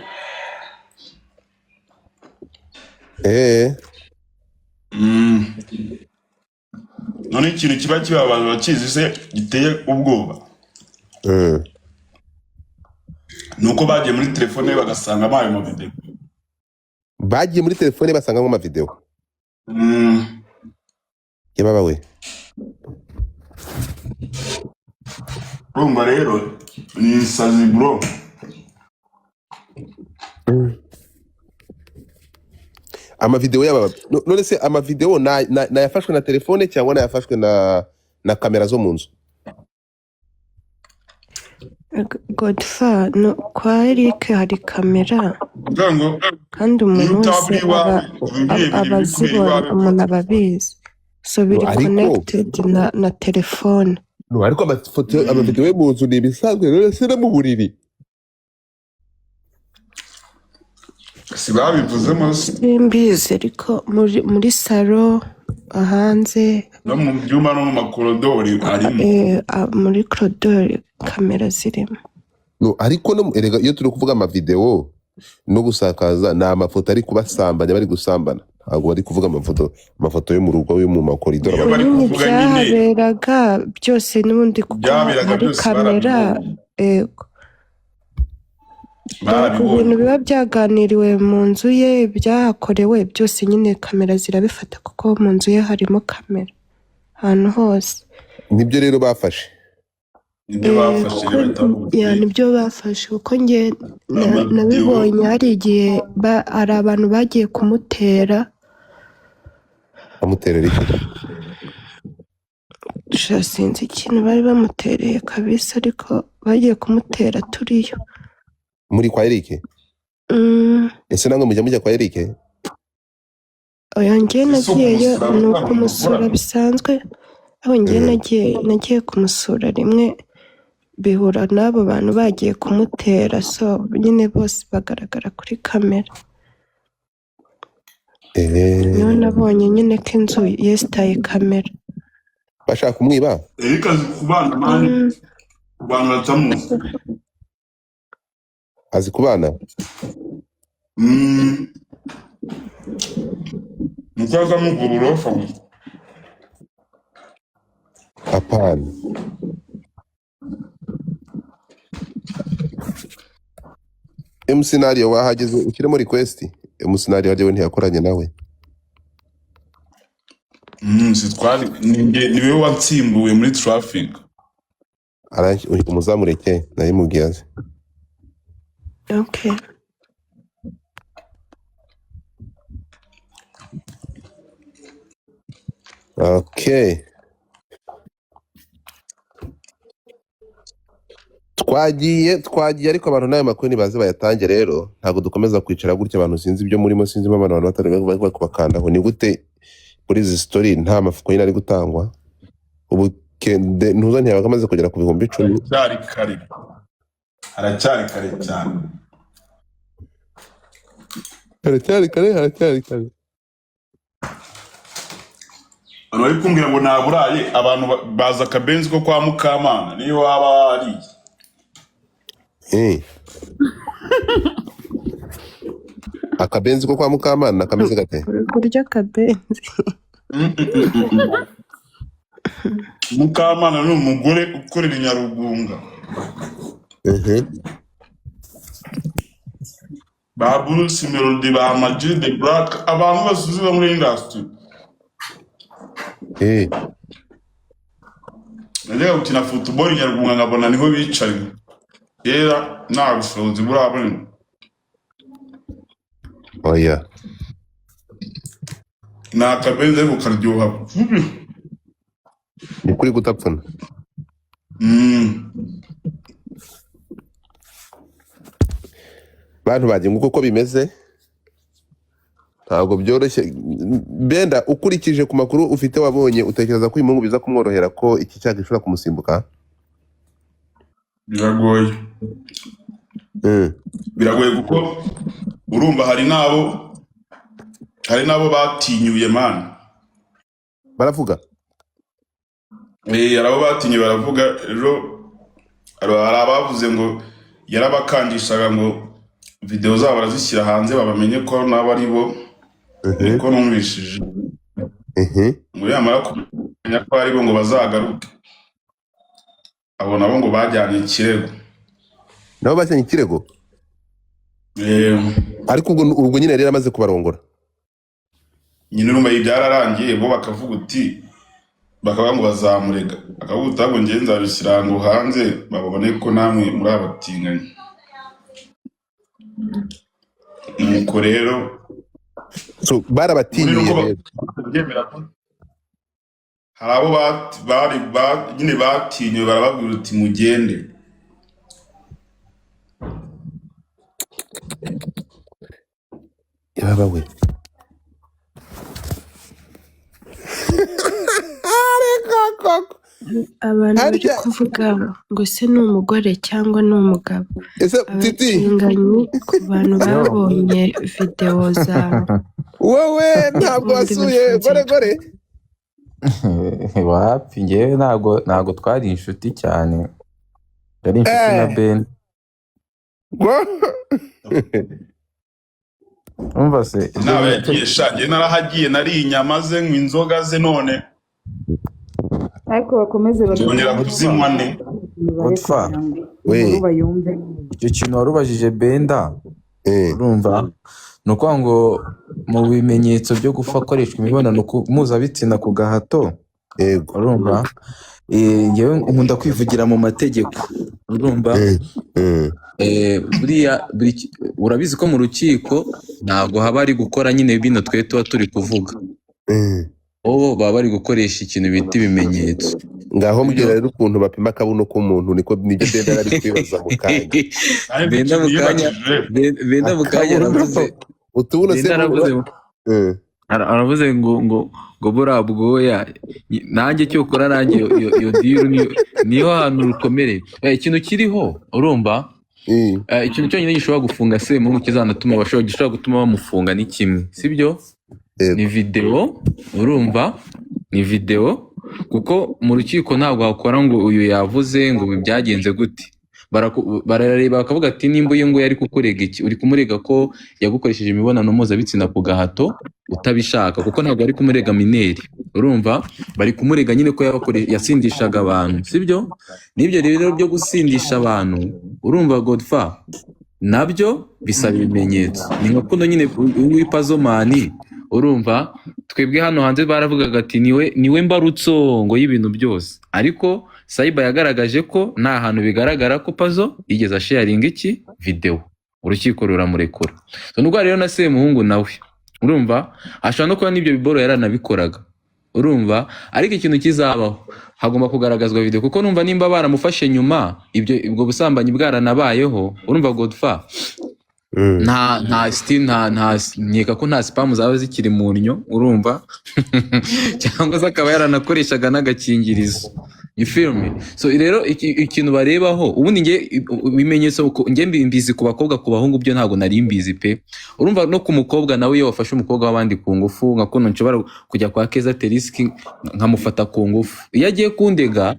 None ikintu kiba kibabaza bakizi se giteye ubwoba ni uko bagiye muri telefone ye bagasangamo ayo mavideo. Bagiye muri telefone basangamo amavideo? Yababa we! Urumva rero ni insazi, bro. Amavideo yaba none se amavideo nayafashwe na telefone cyangwa nayafashwe na kamera zo mu nzu? Godfa, no, kwa Eric hari kamera, Kuvuga ngo kandi niyo umuntu utaba wese uri iwawe, aba uba aba urebera ibiri kubera azibona, iwawe kuri umuntu aba telefone. abizi, so biri No, ariko connected na telefone. No, ariko amafoto, amavideo yo mu nzu ni ibisanzwe rero, si no mu buriri. Si babivuzemo se? Simbizi, ariko muri salo, hanze, No mu byumba no mu makorodori arimo. Muri korodori kamera zirimo. No, ariko no erega iyo turi kuvuga amavideo no gusakaza, ni amafoto ari kubasambanya, bari gusambana, ntabwo bari kuvuga amafoto yo mu rugo, yo mu makoridoro. Niyo bari Nyine kuvuga nyine. Byahaberaga byose n'ubundi, kuko Byahaberaga hari byose, kamera. barabibonye. Ego. Donc ibintu Barabibonye. biba byaganiriwe mu nzu ye, byahakorewe byose nyine kamera zirabifata, kuko mu nzu ye harimo kamera ahantu hose. Nibyo rero bafashe. Nibyo bafashe. Kuko Rero bahita bavuga ya uti nibyo bafashe, kuko njye amavideo. nabibonye hari igihe hari abantu bagiye kumutera. Amuterera iki? Sha, sinzi ikintu bari bamutereye kabisa, ariko bagiye kumutera turiyo. Muri kwa Eric? Mm. Ese namwe mujya kwa Eric? Oya, njye Ese nagiyeyo ukumusura ni ubusanzwe ukumusura mukora? bisanzwe, aho njye nagiye kumusura rimwe, bihura n'abo bantu bagiye kumutera, so nyine bose bagaragara kuri kamera. Niho nabonye nyine ko inzu yesitaye kamera. Bashaka kumwiba. Eric azi kubana man, ku bantu batamuzi. Azi kubana. Nuko aza amugura uburofa gusa. Apana. MC Nario wahageze, ushyiremo request. MC Nario hajya we ntiyakoranye nawe. Si twari ni wewe watsimbuwe muri traffic. Umuzamureke nayimubwiye aze. Okay. Okay, twagiye, ariko abantu n'ayo makuru nibaze bayatange rero. Ntabwo dukomeza kwicara gutya abantu, sinzi ibyo murimo, sinzi impamvu abantu batari bari kubakandaho. Ni gute muri izi story nta mafuko nyine ari gutangwa? Ubu kende ntuza ntiyabaga amaze kugera ku 10,000. Haracyari kare, haracyari kare cyane. Haracyari kare, haracyari kare. Abantu bari kumbwira ngo naburaye, abantu baza akabenzi ko kwa Mukamana niyo waba wariye. Akabenzi ko kwa Mukamana kameze gate? Uri kurya akabenzi? Mukamana ni umugore ukorera i Nyarugunga. Ba Bruce Melody, ba Ama G The Black, abantu bose uzi bo muri industry. Najyaga gukina football i Nyarugunga nkabona niho bicaye, kera nta bushobozi buraboneka. Oya. Ni akabenzi ariko karyoha kubi. Ni kuri gutapfuna. Bantu bagiye, nguko uko bimeze, ntabwo byoroshye. Benda ukurikije ku makuru ufite wabonye, utekereza ko uyu muhungu biza kumworohera ko iki cyaha gishobora kumusimbuka? Biragoye. Biragoye kuko urumva hari n'abo batinyuye man. Baravuga. Hari abo batinyuye baravuga. Rero hari abavuze ngo yarabakangishaga ngo video zabo barazishyira hanze babamenye ko nabo ari bo. Niko numvishije. Ngo yamara kumenya ko ari bo ngo bazagaruke, abo nabo ngo bajyanye ikirego. Nabo bajyanye ikirego? Eh. Ariko ubwo nyine yari yaramaze kubarongora. Nyine urumva ibi byararangiye, bo bakavuga uti, bakavuga ngo bazamurega, akavuga uti ahubwo njye nzabishyira ngo hanze babone ko namwe muri abatinganyi. Nuko rero So muri barabatinyuye nuko rero. Babyemera ko hari abo bari nyine batinyuye barababwira uti mugende. Yaba we. Ariko koko. Abantu bari Harya kuvuga ngo se ni umugore cyangwa ni umugabo. Ese Titi, Abatinganyi ku bantu Yo. babonye videwo zawe wowe ntabwo bombi wasuye bafunze gore gore. Wapi, ngewe ntabwo twari inshuti cyane, yari inshuti na Eh. Ben. Umva se ibyo Naba bintu yagiye sha, njye narahagiye nariye inyama ze, nywa inzoga ze, none Ariko bakomeze nzongera badutange kuzinywa ne. imibare Godfa, kugira ngo We. inkuru bayumve. Icyo kintu warubajije Benda, Eh. urumva ni ukuvuga ngo mu bimenyetso byo gukoreshwa imibonano mpuzabitsina ku gahato, Yego. urumva ngewe nkunda kwivugira mu mategeko, urumva Eh. Eh. Buriya urabizi ko mu rukiko ntabwo haba hari gukora nyine bino twe tuba turi kuvuga, Eh. bo baba bari gukoresha ikintu bita ibimenyetso. Ngaho mbwira rero ukuntu bapima akabuno k'umuntu, niko nibyo Benda ari kwibaza mu kanya. Ariko Benda ikintu mu kanya, yibajije Benda mu kanya Akabuno. aravuze, Utubuno se Benda aravuze, Eh. aravuze ngo buriya bwoya nanjye cyokora nanjye iyo diru niyo hantu rukomereye. Ikintu kiriho urumva, Eh. Ikintu cyonyine gishobora gufunga Semuhungu kizanatuma bashobora gishobora gutuma bamufunga ni kimwe, sibyo? Yego. Ni video, urumva ni video, kuko mu rukiko ntabwo hakora ngo uyu yavuze ngo ibi byagenze gute. Barareba bakavuga ati nimba uyu nguyu ari kukurega iki, uri kumurega ko yagukoresheje imibonano mpuzabitsina ku gahato utabishaka, kuko ntabwo ari kumurega mineri, urumva bari kumurega nyine ko yasindishaga abantu, sibyo? N'ibyo rero byo gusindisha abantu, urumva Godfa, nabyo bisaba ibimenyetso. Ni nka kuno nyine uyu nguyu Pazomani, urumva twebwe hano hanze baravugaga ati niwe mbarutso ngo y'ibintu byose, ariko Cyber yagaragaje ko nta hantu bigaragara ko Pazo yigeze asharinga iki video, urukiko ruramurekura. So nubwo rero na Semuhungu nawe urumva ashobora no kuba n'ibyo biboro yaranabikoraga, urumva, ariko ikintu kizabaho hagomba kugaragazwa video, kuko numva nimba baramufashe nyuma ibyo ubwo busambanyi bwaranabayeho, urumva Godfa, nta still nta nkeka ko nta spam zaba zikiri mu nnyo, urumva, cyangwa se akaba yaranakoreshaga n'agakingirizo. You feel me? So rero ikintu barebaho ubundi nge ibimenyetso nge mbizi ku bakobwa, ku bahungu byo ntabwo nari mbizi pe. Urumva no ku mukobwa nawe iyo wafashe umukobwa w'abandi ku ngufu, nka kuno nshobora kujya kwa Keza Teriski nkamufata ku ngufu, iyo agiye kundega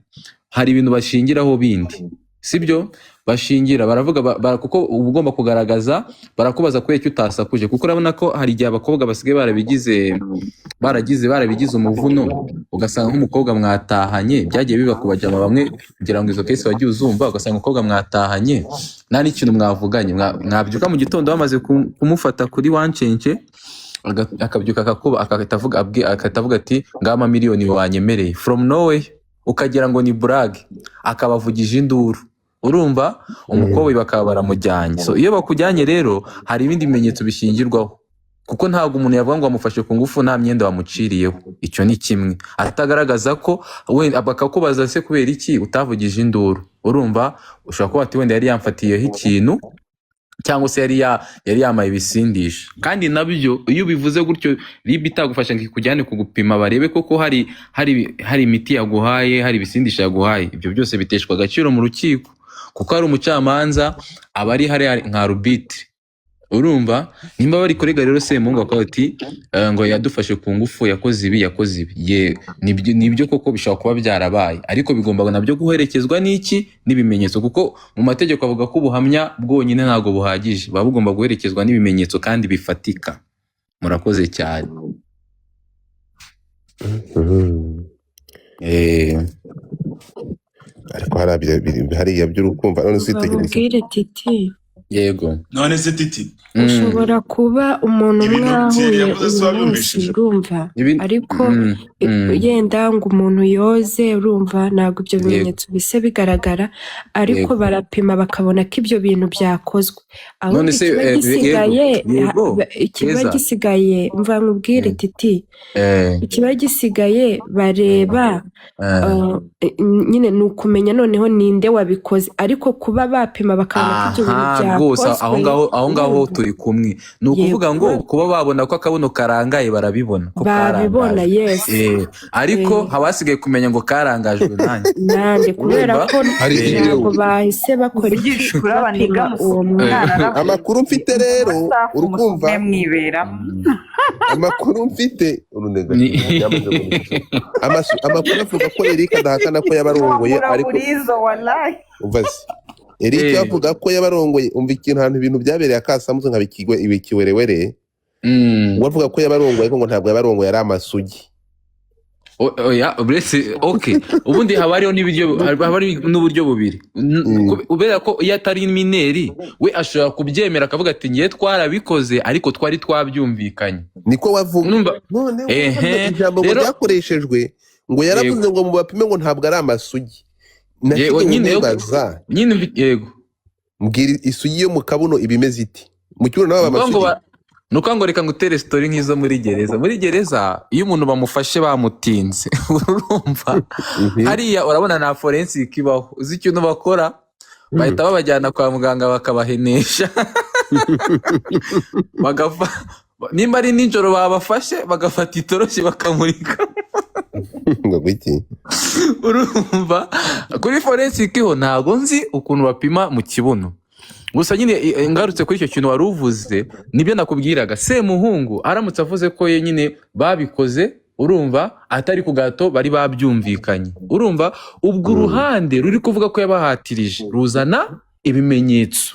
hari ibintu bashingiraho bindi, sibyo? Bashingira baravuga kuko uba ugomba kugaragaza, barakubaza kubera icyo utasakuje, kuko urabona ko hari igihe abakobwa basigaye barabigize umuvuno, ugasanga nk'umukobwa mwatahanye, byagiye biba ku bajama bamwe, kugira ngo izo case wagiye uzumva, ugasanga umukobwa mwatahanye nta n'ikintu mwavuganye, mwabyuka mu gitondo bamaze kumufata kuri wancenke, akabyuka akakuba, agahita avuga, agahita avuga ati ngama miliyoni wanyemereye from nowhere, ukagira ngo ni brag, akabavugije induru, urumva umukobwa bakaba baramujyanye. So iyo bakujyanye rero hari ibindi bimenyetso bishingirwaho, kuko ntabwo umuntu yavuga ngo wamufashe ku ngufu nta myenda wamuciriyeho, icyo ni kimwe, atagaragaza ko we bakakubaza se kubera iki utavugije induru, urumva ushobora kuba ati wenda yari yamfatiyeho ikintu cyangwa se yari yamaye ibisindisha, kandi nabyo iyo ubivuze gutyo RIB itagufasha ngo ikujyane kugupima barebe koko hari imiti yaguhaye, hari ibisindisha yaguhaye, ibyo byose biteshwa agaciro mu rukiko, kuko hari umucamanza aba ari hariya nka arbitre, urumva nimba bari kurega rero Semuhungu akavuga ati ngo yadufashe ku ngufu, yakoze ibi, yakoze ibi, ye nibyo koko bishobora kuba byarabaye, ariko bigomba nabyo guherekezwa n'iki, n'ibimenyetso, kuko mu mategeko avuga ko ubuhamya bwonyine ntabwo buhagije, buba bugomba guherekezwa n'ibimenyetso kandi bifatika. Murakoze cyane. Ariko hariya by'urukumva none se witegereza. Babubwire Titi. Yego. None se Titi, Ushobora kuba umuntu ibintu Thierry mwahuye yavuze se uyu munsi, wabyumvishije? urumva, ariko yenda ngo umuntu yoze, urumva ntabwo ibyo bimenyetso bise bigaragara, ariko barapima bakabona ko ibyo bintu byakozwe. Ahubwo None se ikiba gisigaye, yego, ikiba Keza. gisigaye, mva nkubwire Titi, ikiba gisigaye bareba nyine ni ukumenya noneho ninde wabikoze, ariko kuba bapima bakabona ko ibyo bintu Aha, byakozwe Rwose aho yakozwe, ngaho, aho ngaho urumva? Turi kumwe. Ni ukuvuga ngo kuba babona ko akabuno karangaye, barabibona ko Babibona. karangajwe. Yes. Ariko haba hasigaye kumenya ngo karangajwe nanjye. Nande, kubera Urumva? ko Hari ntabwo bahise bakora iki, Uvugisha ukuri, abaniga bapima uwo mwana. mwana. Amakuru mfite rero, urukumva, Urukumva mwiberamo. Amakuru mfite urunega yamaze kubica. Amakuru avuga ko Eric adahakana ko yabarongoye, Wabura ariko burizo, wallahi. Umva se, Eric avuga ko yabarongoye. Umva ikintu, ahantu ibintu byabereye akasamutwe nka bikigwe ibikiwerewere. We avuga ko yabarongoye, ariko ngo ntabwo yabarongoye, ari amasugi. Oya, uretse, okay, ubundi haba hariho n'ibiryo, haba hari n'uburyo bubiri. Kubera ko iyo atari mineur, we ashobora kubyemera akavuga ati: "Ngiye, twarabikoze, ariko twari twabyumvikanye." Niko wavuga. Numva None ijambo ngo ryakoreshejwe ngo yaravuze ngo mubapime, ngo ntabwo ari amasugi. Yego, Nasigaye nyine nibaza. Nyine yego. Mbwira, isugi yo mu kabuno iba imeze iti? Mu kibuno nawe Ni ukuvuga ngo amasugi? Ni ukuvuga ngo reka ngutere story nk'izo muri gereza. Muri gereza, iyo umuntu bamufashe bamutinze, urumva, hariya urabona nta forensic ibaho. Uzi ikintu bakora? Bahita babajyana kwa muganga bakabahenesha, bagafa nimba ari nijoro babafashe, bagafata itoroshi bakamurika. Ngo gwiki? Urumva, kuri forensic ho ntabwo nzi ukuntu bapima mu kibuno. Gusa nyine ngarutse kuri icyo kintu wari uvuze, nibyo nakubwiraga. Semuhungu aramutse avuze ko ye nyine babikoze, urumva, atari ku gato, bari babyumvikanye, urumva, ubwo uruhande ruri kuvuga ko yabahatirije ruzana ibimenyetso,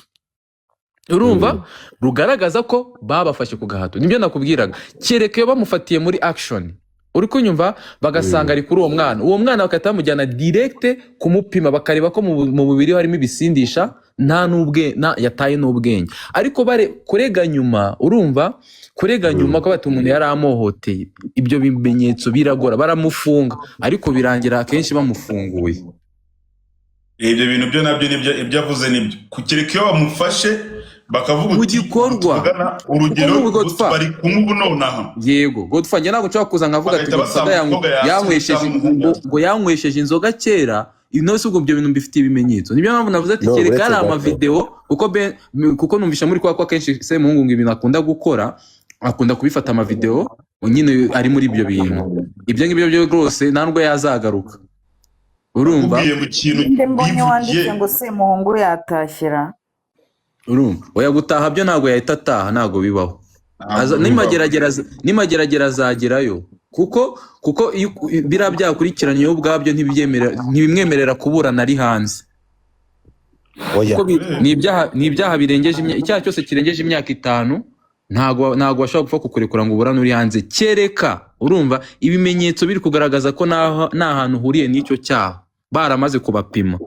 urumva, rugaragaza ko babafashe ku gahato. Nibyo nakubwiraga, kereka iyo bamufatiye muri action, uri kunyumva, bagasanga ari kuri uwo mwana, uwo mwana bagahita bamujyana direct kumupima, bakareba ko mu mubiri we harimo ibisindisha, nta n'ubwe yataye n'ubwenge. Ariko bare kurega nyuma, urumva, kurega nyuma ko bati umuntu yari amuhohoteye, ibyo bimenyetso biragora. Baramufunga, ariko birangira akenshi bamufunguye. Ibyo bintu byo nabyo nibyo, ibyo avuze nibyo. Kereka iyo bamufashe bakavuga Mu uti gikorwa. tuvugana urugero, Kuko n'ubu Godfa- bari kumwe ubu nonaha. Yego Godfa, njye ntabwo nshobora kuza nkavuga ati Bagahita Godfather basanga umukobwa yasinze yanywesheje cyangwa umuhungu ngo, ngo yanywesheje inzoga kera. Ino se ubwo ibyo bintu mbifitiye ibimenyetso? Niyo mpamvu navuze ati No, kereka uretse hari gato. amavideo, kuko numvisha muri kwa ko akenshi Semuhungu ngo ibintu akunda gukora, akunda kubifata amavideo nyine ari muri ibyo bintu. Ibyo ngibyo byo rwose nta nubwo yazagaruka, urumva. Ubwiye mu kintu Nde mbonye bivugiye. wanditse ngo Semuhungu yatashyira? Urumva, oya, gutaha byo ntabwo yahita ataha, ntabwo bibaho. Ntabwo bibaho. Nimageragera azagerayo, kuko iyo biriya byakurikiranye ubwabyo ntibimwemerera kuburana ari hanze. Oya. Kuko ni ibyaha birengeje icyaha cyose kirengeje imyaka 5, ntabwo bashobora gupfa kukurekura ngo uburane uri hanze, kereka, urumva, ibimenyetso biri kugaragaza ko nta hantu uhuriye n'icyo cyaha, baramaze kubapima,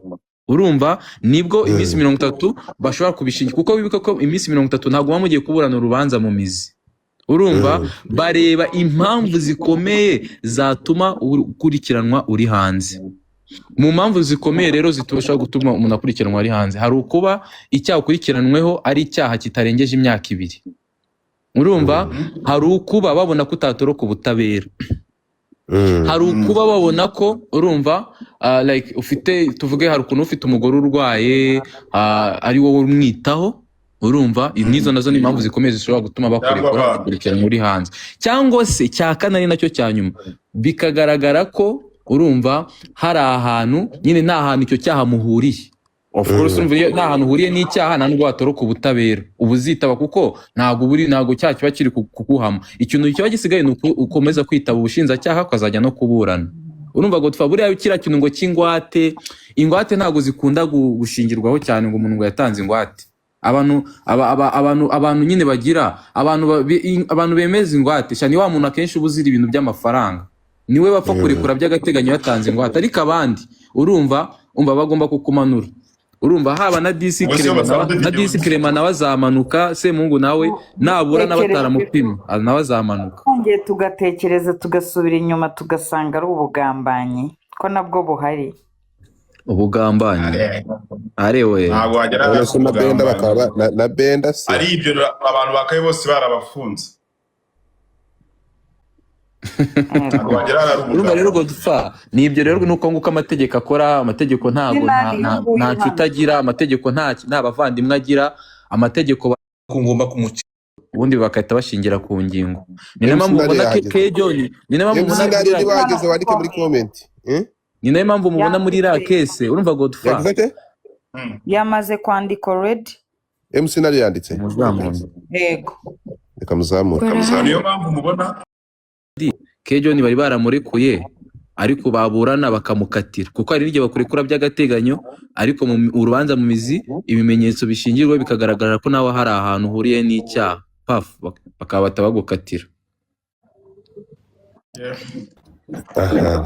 urumva, nibwo iminsi 30 bashobora kubishingira. Kuko wibuka ko iminsi 30 ntabwo muba mugiye kuburana urubanza mu mizi, urumva. Bareba impamvu zikomeye zatuma ukurikiranwa uri hanze. Mu mpamvu zikomeye rero zitubasha gutuma umuntu akurikiranwa ari hanze, hari ukuba icyaha ukurikiranweho ari icyaha kitarengeje imyaka 2, urumva, hari ukuba babona ko utatoroka ubutabera, hari ukuba babona ko, urumva, like ufite, tuvuge hari ukuntu ufite umugore urwaye, ari wowe umwitaho, urumva, n'izo nazo ni impamvu zikomeye zishobora gutuma bakurekura Cyangwa abana. bakurikiranwa uri hanze. Cyangwa se cya kane, ari nacyo cya nyuma, bikagaragara ko, urumva, hari ahantu nyine nta hantu icyo cyaha muhuriye. Of course, urumva, iyo nta hantu uhuriye n'icyaha, nta nubwo watoroka ubutabera, uba uzitaba, kuko ntabwo buri ntabwo cyaha kiba kiri kuguhama. Ikintu kiba gisigaye ni uko ukomeza kwitaba ubushinjacyaha, ukazajya no kuburana. Urumva Godfa, buriya kiriya kintu ngo cy'ingwate, ingwate ntabwo zikunda gushingirwaho cyane, ngo umuntu ngo yatanze ingwate. Abantu aba, aba, abantu abantu nyine bagira abantu abantu bemeza ingwate sha, ni wa muntu akenshi uba uzira ibintu by'amafaranga, niwe bapfa kurekura by'agateganyo yatanze ingwate. Ariko abandi, urumva, umva, bagomba kukumanura, urumva, haba na DC Ubwo se Clement basanze na video DC Clement nawe azamanuka, Semuhungu nawe nabura nawe ataramupima nawe azamanuka. Twongeye tugatekereza, tugasubira inyuma, tugasanga ari ubugambanyi, ko nabwo buhari. Ubugambanyi arewe. Ntabwo wagera None se na Benda kugambanyi. Bakaba na Benda se? Ari ibyo, abantu bakaye bose barabafunze, ntabwo wagera hari Urumva rero ubugambanyi. Godfa, ni ibyo rero, nuko nguko amategeko akora. Amategeko ntabwo nta nshuti agira, amategeko nta bavandimwe agira. Amategeko Ko ngomba kumuca ubundi bagahita bashingira ku ngingo. Ni nayo MC mpamvu Nari mubona yahageze. K John, ni nayo mpamvu MC mubona Nari muri niba iriya wahageze wandike muri comment. Eh? ni nayo mpamvu mubona muri iriya Yanditse. case, urumva Godfa. Yagize ate? Yamaze kwandika already. MC Nari yanditse. Muzamure. Yego. Reka muzamure. Barahari. Niyo mpamvu mubona K John bari baramurekuye, ariko baburana bakamukatira, kuko hari n'igihe bakurekura by'agateganyo, ariko mu urubanza mu mizi ibimenyetso bishingirwa bikagaragara ko nawe hari ahantu uhuriye n'icyaha, paf, bakaba batabagukatira. Aha.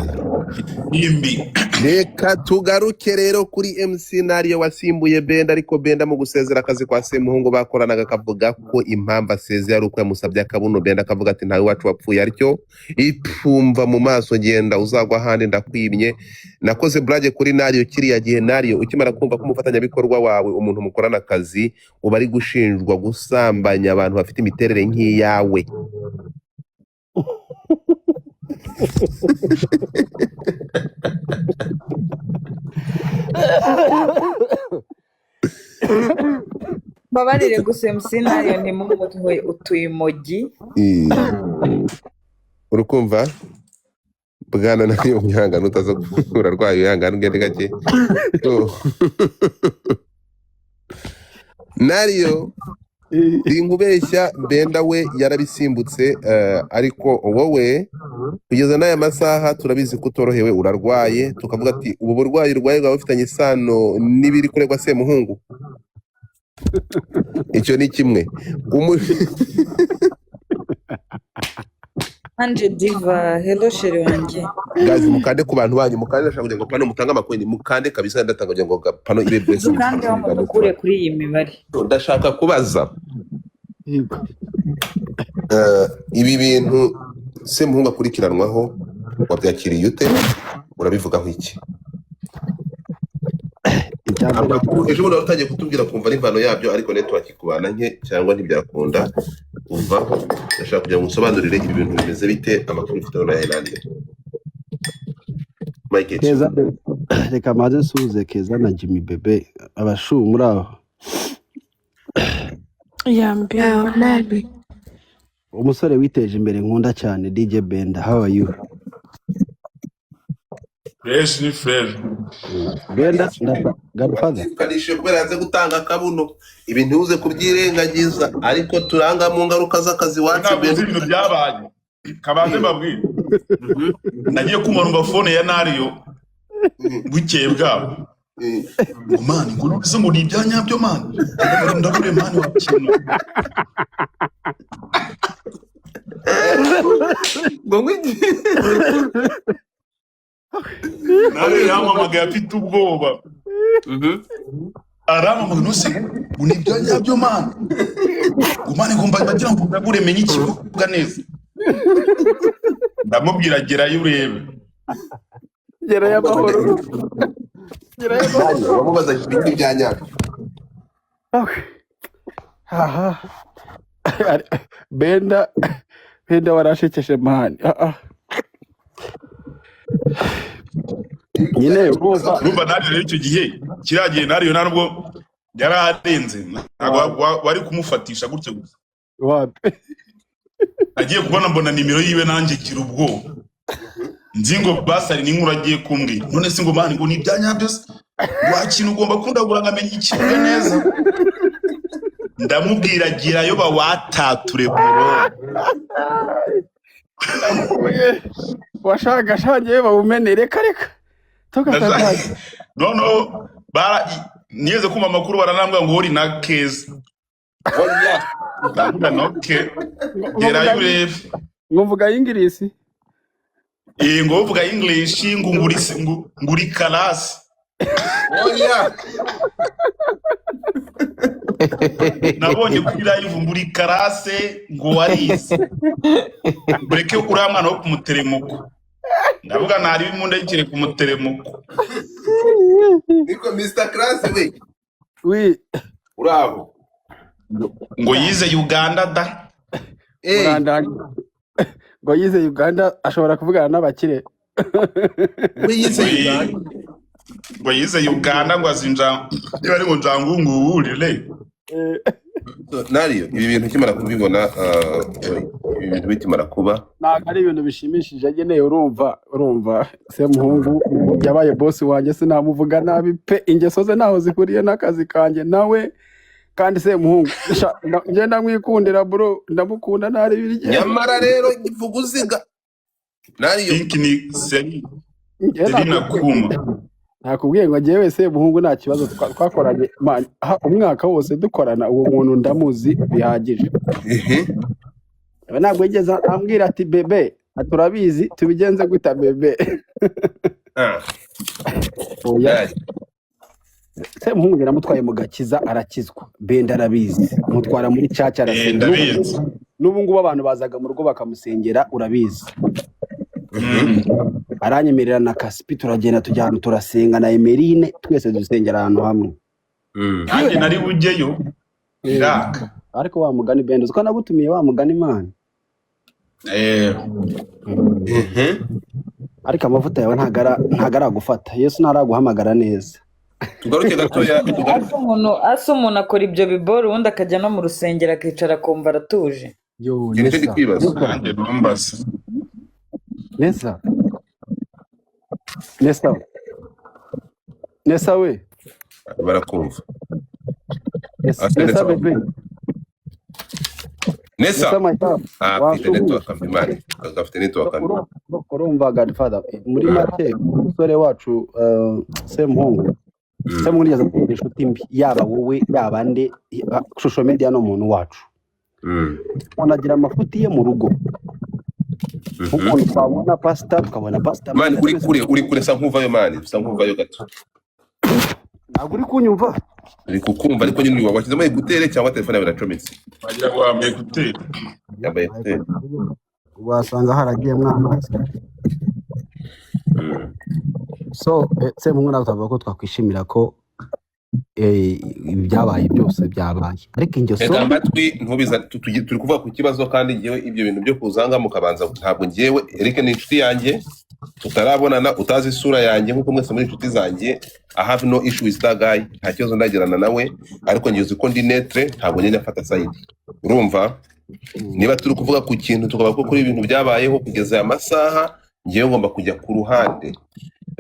Imbi. Reka tugaruke rero kuri MC Nario wasimbuye Benda, ariko Benda mu gusezera akazi kwa Semuhungu bakoranaga akavuga ko impamvu asezeye ari uko yamusabye akabuno. Benda akavuga ati ntawe wacu wapfuye atyo, itumva mu maso, ngenda uzagwa ahandi ndakwimye. Nakoze burage kuri Nario kiriya gihe. Nario, ukimara kumva ko umufatanyabikorwa wawe, umuntu mukorana akazi, uba ari gushinjwa gusambanya abantu bafite imiterere nk'iyawe, Mbabarire gusa MC Nayo ntimumuhe utuyemogi. Urukumva bwana Nario, mwihangane utaza urarwaye, wihangane ugende gake. So, Nario, sinkubeshya, Benda we yarabisimbutse, ariko wowe kugeza n'aya masaha turabizi ko utorohewe, urarwaye, tukavuga ati ubu burwayi urwaye bwaba bufitanye isano n'ibiri kuregwa Semuhungu. Icyo ni kimwe. Anje Diva, hello chérie wanjye. Guys, mukande ku bantu banyu, mukande, ndashaka kugira ngo pano mutange amakoini, mukande kabisa, ndatanga kugira ngo pano ibe blessing. Dukandeho mudukure kuri iyi mibare. Ndashaka kubaza Yego. Ibi bintu Semuhungu akurikiranwaho wabyakiriye ute? Urabivugaho iki? Icya mbere, Amakuru ejo bundi wari utangiye kutubwira kumva n'imvano yabyo, ariko network ikubana nke cyangwa ntibyakunda uvaho. Ndashaka kugira ngo unsobanurire ibi bintu bimeze bite, amakuru ufite na Hernande Mike. Keza, reka maze nsuhuze Keza na Jimmy Bebe abashu muri aho. Yambi. Yawe nabi. Umusore witeje imbere nkunda cyane, DJ Benda, how are you? Fresh ni fresh. Benda ndasa Godfather. Ukanishe kubera yanze gutanga akabuno, ibi ntuze kubyirengagiza, ariko turanga mu ngaruka z'akazi wacu. Ntabwo uzi Benda ibintu byabaye, kabanze mbabwire. Nagiye kumva numva phone ya Nario bukeye bwabo, ngo man, ngo none ngo ni ibya nyabyo man, ndabure man wa kintu. Ngo ngwiki? Nario yampamagaye afite ubwoba, arampamagaye nose ngo ni ibya nyabyo man, ngo man ngo mbagira ngo ndabure menye ikibuga neza. Ndamubwira gerayo urebe. Gerayo amahoro. Gerayo amahoro. Wamubaza ibiki bya nyabyo? Aha. Benda, Benda warashekeje man. Ah ah. Nyine urumva Urumva Nario rero icyo gihe, kiriya gihe Nario nta nubwo yari arenze, ntabwo wari kumufatisha gutyo gusa. Wapi. Agiye kubona mbona nimero yiwe, nanjye gira ubwoba, nzi ngo basari n'inkuru agiye kumbwira. None se ngo man ngo ni ibya nyabyo se, wa kintu ugomba kundagura nkamenya ikibuga neza. Ndamubwira girayo bawatature bro. Washaka shangiye bawumene, reka reka. Toka satani. Noneho bara nigeze kumva amakuru, baranambwira ngo uri na Keza. Oya. Ndavuga no ke gerayo urebe. Ngo mvuga English. Eh, ngo uvuga English, ngo nguri ngo nguri karasi. Oya. Nabonye kuri live nguri karase, ngo warize, ureke uriya mwana wo kumuteremuko. Ndavuga ntari bimundekere kumuteremuko. Niko Mr Class we. Oui. Uraho? Ngo yize Uganda da. Eh. Murandanga. Ngo yize Uganda, ashobora kuvugana n'abakire. We yize Uganda. Ngo yize Uganda, ngo azinja niba ari ngo njangunguwurire. Nariyo ibi bintu ukimara kubibona, ibi bintu bikimara kuba, Ntabwo ari ibintu bishimishije nyine. Urumva Semuhungu yabaye boss wanjye, sinamuvuga nabi pe. Ingeso ze ntaho zihuriye n'akazi kanjye nawe. Kandi Semuhungu njye ndamwikundira bro, ndamukunda ntari birye. Nyamara rero ivuga uziga, Nariyo. Think ni seri Njye Serina nakubwiye Kuma. Nakubwiye ngo njyewe Semuhungu nta kibazo twakoranye man, umwaka wose dukorana, uwo muntu ndamuzi bihagije. We ntabwo yigeze ambwira ati: "Bebe, turabizi, tubigenze gute bebe?" Oya. Nari. Semuhungu yaramutwaye mu gakiza arakizwa, benda arabizi, mutwara muri church arasenga. Ndabizi. N'ubu ngubu abantu bazaga mu rugo bakamusengera, urabizi. Aranyemerera na Kasipi turagenda, tujya ahantu turasenga na Emerine, twese dusengera ahantu hamwe. Nanjye nari bujyeyo iraka. Ariko wa mugani benda uzi ko nagutumiye, wa mugani man. Ariko amavuta yawe ntago aragufata, Yesu ntaraguhamagara neza. Tugaruke gatoya, tugaruke. Asa umuntu akora ibyo biboro, ubundi akajya no mu rusengero akicara akumva aratuje. Yo. Njye nicyo ndi Nesa. kwibaza. Nesa. Nanjye numbaza. Nesa, Nesa, Nesa we. Barakumva. Nesa. Ase Nesa. Nesa. Bebe. Nesa. Nesa my love. Ah, afite Washuhuje. network mbi man, afite network mbi. Urumva Godfather, muri make umusore wacu Semuhungu, Semuhungu yigeze kugira inshuti mbi, yaba wowe, yaba nde, social media ni umuntu wacu. Umuntu agira amafuti ye mu rugo, nk'ukuntu twabona pasita, tukabona pasita Man, uri kure, uri kure, sa nkuvayo man, sa nkuvayo gato. Ntabwo uri kunyumva? Uri kukumva, ariko nyine uri washyizemo écouteurs cyangwa telefone yawe iracometse? Wagira ngo wambaye écouteurs. Yambaye écouteurs. Wasanga haragiyemo amazi. So Semuhungu ntabwo twavuga ko twakwishimira ko ibyabaye byose byabaye, ariko ingeso Tega amatwi, ntubiza turi kuvuga ku kibazo. Kandi ngewe ibyo bintu byo kuzanga mukabanza, ntabwo ngewe Eric ni inshuti yanjye tutarabonana, utazi isura yanjye, nkuko mwese muri inshuti zanjye. I have no issue with that guy, nta kibazo ndagirana nawe, ariko ngiye uzi ko ndi neutre, ntabwo njya mfata side, urumva? Niba turi kuvuga ku kintu, tukaba ko kuri ibintu byabayeho kugeza aya masaha, ngewe ngomba kujya ku ruhande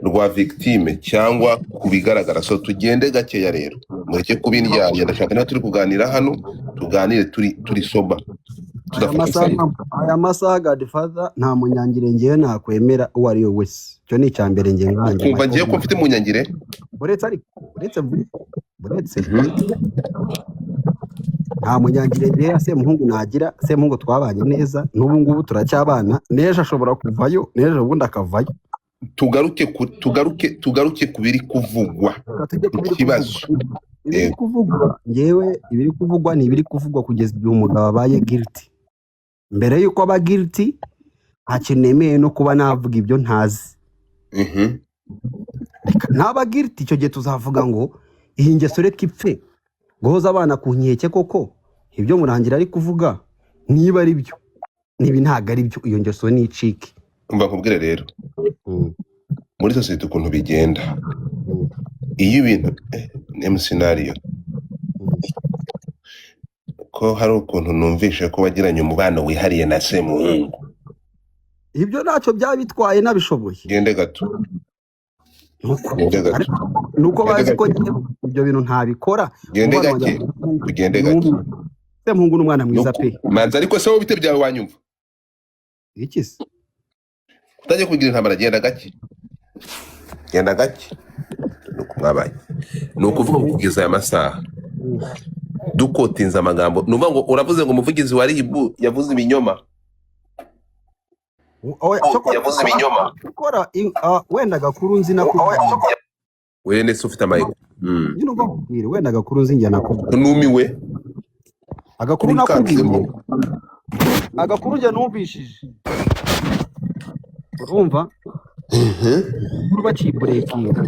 rwa victime cyangwa ku bigaragara. So tugende gakeya rero, mureke kubindyarya. Ndashaka niba turi kuganira hano, tuganire turi sober, Aya tudafata masaha side. Aya masaha, Godfather, nta munyangire ngewe nakwemera uwo ari we wese. Icyo ni icya mbere ngewe nkanjye. Ukumva ngewe ko mfite munyangire? Uretse, ariko uretse nta munyangire ngewe Semuhungu nagira. Semuhungu twabanye neza, n'ubu ngubu turacyabana, n'ejo ashobora kuvayo, n'ejo bundi akavayo. Tugaruke ku biri kuvugwa. Reka tujye ku biri Ikibazo. kuvugwa. Ibiri Yego. kuvugwa, ngewe ibiri kuvugwa ni ibiri kuvugwa kugeza igihe umugabo abaye guilty. Mbere y'uko aba guilty, nta kintu nemeye no kuba navuga ibyo ntazi. Reka ntaba guilty, icyo gihe tuzavuga ngo iyi ngeso reka ipfe, guhoza abana ku nkeke koko ibyo Murangira ari kuvuga niba ari byo, niba ntabwo ari byo, iyo ngeso nicike. Umva nkubwire rero, muri sosiyete ukuntu bigenda, iyo ibintu scenario ko hari ukuntu numvishe ko wagiranye umubano wihariye na Semuhungu. Ibyo ntacyo byaba bitwaye nabishoboye. Gende gato. Nuko Gende gato. ariko nuko Gende bazi ko gake. njyewe ibyo bintu ntabikora. Gende Umubano gake. wanjye Tugende gake. Semuhungu ni umwana mwiza pe. Manza, ariko se wowe bite byawe, wanyumva? Iki se? Utajya kugira intambara, genda gake, genda gake. Nuko mwabaye, ni ukuvuga ngo kugeza aya masaha dukotinze amagambo, ni ukuvuga ngo uravuze ngo umuvugizi wa RIB yavuze ibinyoma. Oya, Yavuze ibinyoma. Cyokora wenda agakuru nzi nakubwiye. We nese ufite amayiko. Nyine ubwo nkubwire, wenda agakuru nzi njye nakubwiye. Numiwe. Agakuru nakubwiye, agakuru njye numvishije, urumva, inkuru baciburekinga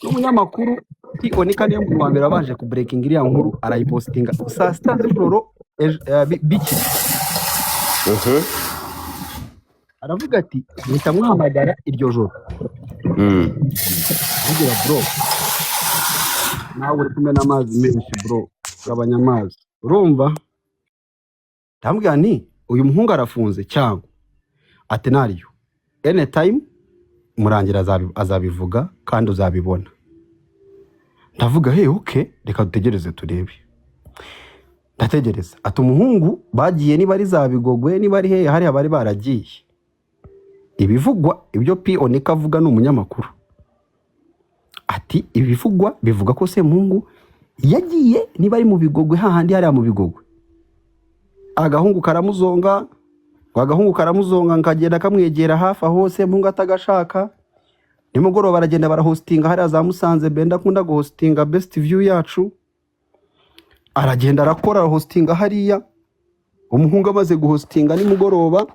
n'umunyamakuru Onika, niyo muntu wa mbere wabanje kuburekinga iriya nkuru, arayipositinga saa 6 z'ijoro biki. Aravuga ati mpita muhamagara iryo joro, avugira bro. Nawe uri kumena amazi menshi bro, gabanya amazi. Urumva, ndamubwira nti uyu muhungu arafunze cyangwa ati nariyo anytime Murangira azabivuga kandi uzabibona. Ndavuga hey, okay, reka dutegereze turebe. Ndategereza, ati umuhungu bagiye niba ari za Bigogwe, niba ari hehe hariya bari baragiye. Ibivugwa ibyo P Onika avuga, ni umunyamakuru, ati ibivugwa bivuga ko Semuhungu yagiye niba ari mu Bigogwe, hahandi hariya mu Bigogwe, agahungu karamuzonga, ngo agahungu karamuzonga, kagenda kamwegera hafi aho Semuhungu atagashaka. Nimugoroba baragenda barahostinga hariya za Musanze. Benda akunda guhostinga Best View yacu, aragenda arakora, arahostinga hariya. Umuhungu amaze guhostinga nimugoroba,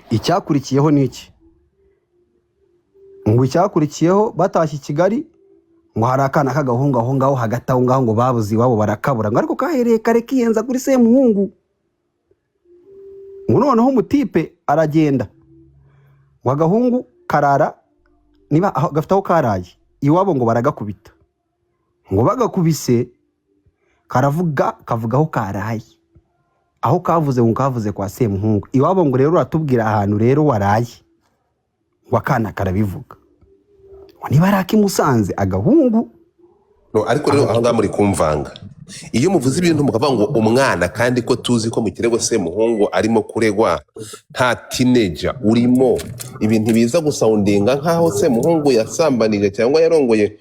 icyakurikiyeho ni iki? Ngo icyakurikiyeho, batashye i Kigali, ngo hari akana k'agahungu aho ngaho hagati aho ngaho ngo babuze iwabo barakabura, ngo ariko kahereye kare kiyenza kuri Semuhungu. Ngo noneho umutipe aragenda, ngo agahungu karara niba gafite aho karaye iwabo, ngo baragakubita. Ngo bagakubise karavuga, kavuga aho karaye, aho kavuze, ngo kavuze kwa Semuhungu iwabo. Ngo rero uratubwira ahantu rero waraye. Ngo akana karabivuga, ngo niba ari ak'imusanze agahungu. No, ariko rero aho ngaho muri kumvanga. Iyo muvuze ibintu mukavuga ngo umwana, kandi ko tuzi ko mu kirego Semuhungu arimo kuregwa nta teenager urimo, ibintu biza gusoundinga nk'aho Semuhungu yasambanije cyangwa yarongoye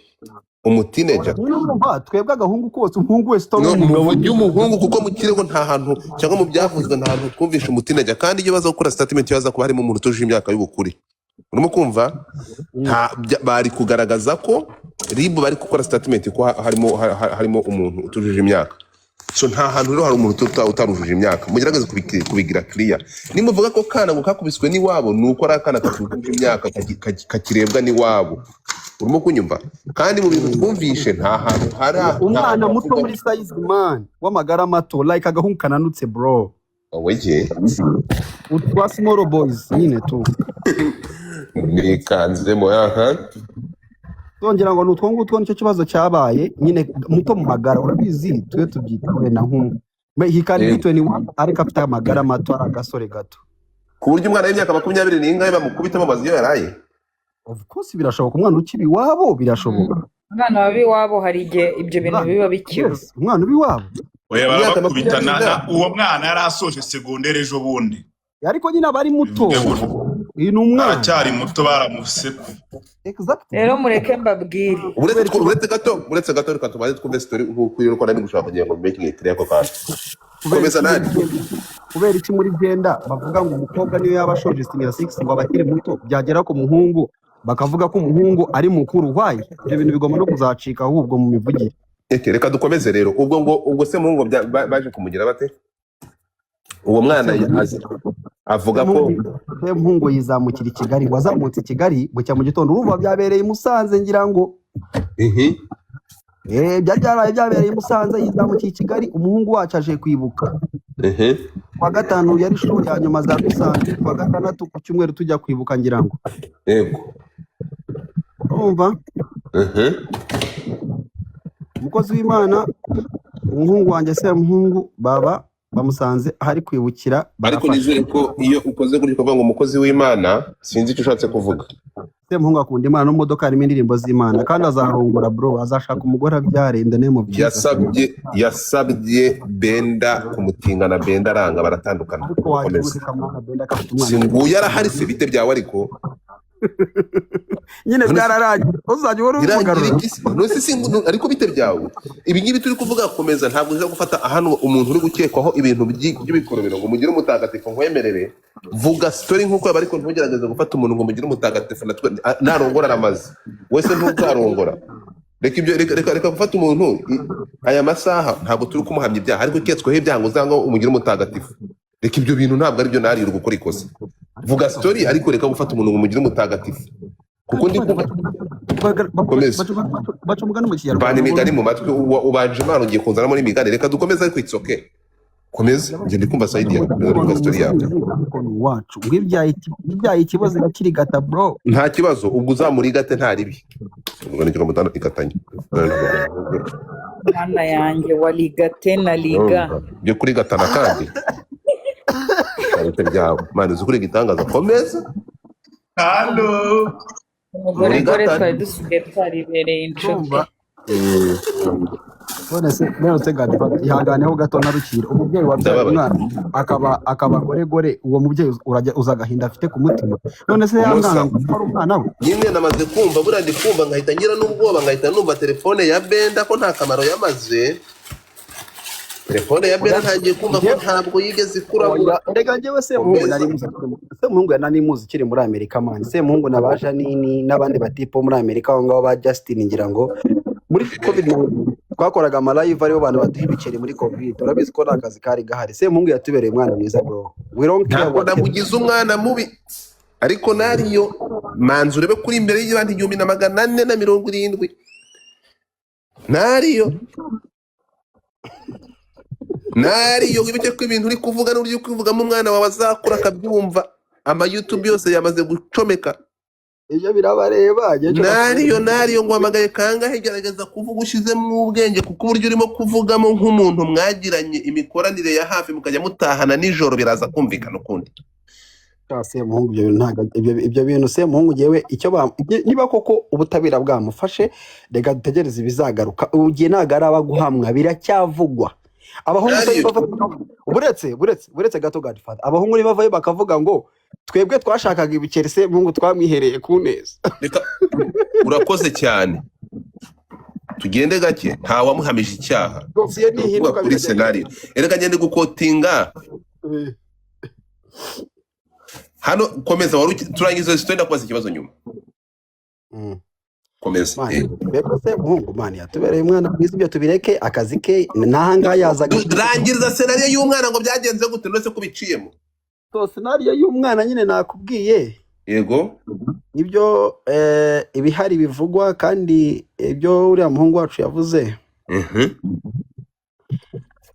umuteenager. Urumva, twebwe agahungu kose, umuhungu wese utari No, umugabo. Muvuge umuhungu, kuko mu kirego nta hantu cyangwa mu byavuzwe nta hantu twumvishe umuteenager. Kandi iyo baza gukora statement, iyo baza kuba harimo umuntu utujuje imyaka y'ubukure, urimo kumva, nta bari kugaragaza ko RIB bari gukora statement ko harimo umuntu utujuje imyaka. So nta hantu rero hari umuntu utarujuje imyaka. Mugerageze kubigira clear. Nimuvuga ko kana ngo kakubiswe n'iwabo, ni uko ari akana katujuje imyaka kakirebwa n'iwabo. Urimo kunyumva? Kandi mu bintu twumvishe nta hantu hari nta Umwana hantu muto havuga muri size man w'amagara mato, like agahungu kananutse bro. Wege. Utwa small boys nyine tu. Nikanzemo aha. Tongera ngo ni utwo ngutwo, nicyo kibazo cyabaye nyine. Muto mu magara, urabizi twe tubyita wenda nk'umwe, he can be 21 ariko afite amagara mato, ari agasore gato. Ku buryo umwana w'imyaka 20 n'ingahe bamukubita bamubaza iyo yaraye? Of course birashoboka, umwana ukiri iwabo birashoboka. Umwana waba iwabo hari igihe ibyo bintu biba bikiba. Yes, umwana uba iwabo. Oya, Imyaka barabakubita 20 na uwo mwana yari asoje segonderi ejo bundi. Ariko nyine aba ari muto. Bivuge gutyo. Uyu ni umwana. Aracyari muto, baramusekuye. Exactly. Rero mureke mbabwire. Uretse uretse gato, reka tubanze twumve story nk'uko iri, uko nari gushaka kugira ngo making it clear ako kantu. Kubera Komeza. iki muri Nani? Kubera iki muri gender bavuga ngo umukobwa niyo yaba ashoje senior six ngo aba akiri muto, byagera ku muhungu bakavuga ko umuhungu ari mukuru? Why? Ibyo bintu bigomba no kuzacika ahubwo mu mivugire. Eke, reka dukomeze rero. Ubwo ngo ubwo Semuhungu baje kumugira bate uwo mwana? Avuga ko Semuhungu yizamukira i Kigali. Ngo azamutse i Kigali bucya mu gitondo, urumva byabereye i Musanze ngira ngo. Byari byaraye byabereye i Musanze, yizamukiye i Kigali. Umuhungu wacu aje kwibuka kuwa gatanu, yari ishuri ya nyuma za Musanze, kuwa gatandatu, ku cyumweru tujya kwibuka ngira ngo. Urumva, umukozi w'Imana, umuhungu wanjye Semuhungu baba bamusanze aho ari kwibukira. Ariko Barafashe. nizere ko iyo ukoze gutyo ukavuga ngo umukozi w'Imana, sinzi icyo ushatse kuvuga. Semuhungu akunda Imana, no mu modoka harimo indirimbo z'Imana, kandi azarongora bro, azashaka umugore abyare in the name of Jesus. Yasabye Benda kumutingana, Benda aranga, baratandukana. Ariko wagira Komeza. ute mwana, Benda ko afite umwana? Si nguyu arahari se? Bite byawe ariko? Nyine None se byararangiye, uzajya uhora birangira ubimugarura. iki se? None se ariko bite byawe ibi ngibi turi kuvuga? Komeza. Ntabwo uza gufata hano umuntu uri gukekwaho ibintu by'ibikorobero ngo mugire umutagatifu. Nkwemerere vuga story nk'uko yaba, ariko ntugerageze gufata umuntu ngo mugire umutagatifu. Natwe narongora aramaze wese ntuzarongora. Reka ibyo, reka gufata umuntu aya masaha ntabwo turi kumuhamya ibyaha, ariko uketsweho ibyaha ngo uzange umugire umutagatifu. Reka ibyo bintu, ntabwo aribyo. Nari uri gukora ikosa. Vuga story, ariko reka gufata umuntu ngo umugire umutagatifu, kuko ndi kumva. Komeza. Baca umugani mu Mvana Kinyarwanda ngo imigani mu matwi. Ubanje Imana ugiye kunzanamo n'imigani. Reka dukomeze, ariko it's okay. Komeza, njye ndi kumva side yawe, komeza, ndi kumva story yawe. Ariko ni uwacu, ngo ibyaye ikibazo irakirigata, bro. Nta kibazo, ubwo uzamurigate nta ribi, ubwo nicyo mutanda igatanya. Mana yanjye, wa ligate na liga. Byo kurigatana kandi karite byawe, mani uzi kuriga itangaza, komeza. Halo. Umugore gore. Murigatane. Twari dusigaye twaribereye inshuti. Urumva? None se, none se Godfather, ihanganeho gato narukira umubyeyi wabyaye Ndababaye. umwana akaba gore, uwo mubyeyi urajya uza agahinda afite ku mutima. None se Umusa. yamwanga ngo ari umwana we? Nyine namaze kumva, buriya ndi kumva nkahita ngira n'ubwoba, nkahita numva telefone ya Benda ko nta kamaro yamaze. Telefone ya Benda ntangiye kumva ko ntabwo yigeze ikurabura. Oya, erega njyewe Semuhungu nari muzi, Semuhungu nari muzi ukiri muri Amerika, man. Semuhungu na ba Janini n'abandi batipo muri Amerika aho ngaho, ba Justin, ngira ngo muri COVID twakoraga ama live, aribo bantu baduha ibiceri muri COVID. Urabizi ko nta kazi kari gahari. Semuhungu yatubereye umwana mwiza, bro, we don't care Ntabwo what. namugize umwana mubi, ariko nariyo manzi urebe kuri imbere y'abandi 1470 nariyo nariyo. Wibuke ko ibintu uri kuvuga n'uburyo uri kubivugamo, umwana wawe azakura akabyumva, ama YouTube yose yamaze gucomeka. Ibyo birabareba, igihe cyo Nariyo, nariyo, nguhamagaye kangahe? Gerageza kuvuga ushyizemo ubwenge, kuko uburyo urimo kuvugamo nk'umuntu mwagiranye imikoranire ya hafi, mukajya mutahana nijoro, biraza kumvikana ukundi. Ah, Semuhungu, ibyo bintu ntabwo ibyo bintu Semuhungu, ngewe icyo niba koko ubutabera bwamufashe, reka dutegereze ibizagaruka. Ubu gihe ntabwo araba guhamwa, biracyavugwa. Abahungu se Nariyo. Buretse gato, Godfather, abahungu nibavayo bakavuga ngo twebwe twashakaga ibiceri, Semuhungu twamwihereye ku neza. Reka, urakoze cyane, tugende gake, nta wamuhamije icyaha. Dosiye Ni ukuvuga nihinduka kuri biragenda. scenario, erega ngende gukotinga. Hano komeza, wari turangiza story, ndakubaza ikibazo nyuma. Komeza. Man, mbega Semuhungu, man, yatubereye umwana mwiza, ibyo tubireke, akazi ke n'ahangaha yazaga. Rangiriza scenario y'umwana, ngo byagenze gute ndetse ko biciyemo? So, scenario y'umwana nyine nakubwiye. Yego. Ibyo ibihari bivugwa kandi ibyo uriya muhungu wacu yavuze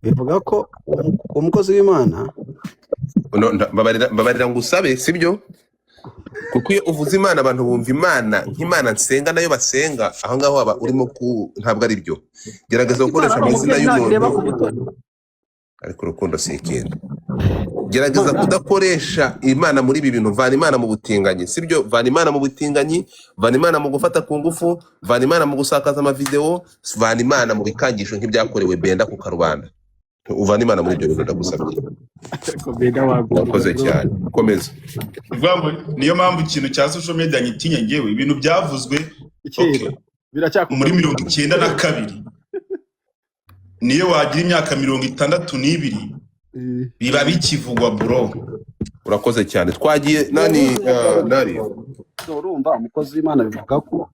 bivuga ko umukozi w'Imana No, mbabarira, mbabarira ngusabe, sibyo? Kuko iyo uvuze Imana, abantu bumva Imana nk'Imana nsenga nayo basenga, aho ngaho waba urimo ku ntabwo ari byo. Gerageza Ariko Imana gukoresha ari amazina umubyeyi, ntabwo ireba y'umuntu. ku butoni. Ariko urukundo si ikintu. Gerageza kudakoresha Imana muri ibi bintu. Vana Imana mu butinganyi, sibyo? Vana Imana mu butinganyi, vana Imana mu gufata ku ngufu, vana Imana mu gusakaza amavidewo, vana Imana mu bikangisho nk'ibyakorewe Benda ku karubanda. Uvana Imana muri ibyo bintu, ndagusabye. Ariko Benda wagomba Urakoze bro. cyane, komeza. Ni ukuvuga ngo niyo mpamvu ikintu cya social media nyitinya ngewe. Ibintu byavuzwe, okay, Ikintu muri biracyakugaruka. 92, niyo wagira imyaka 62, biba bikivugwa, bro. Urakoze cyane, twagiye nani, nari So, urumva umukozi w'Imana bivuga ko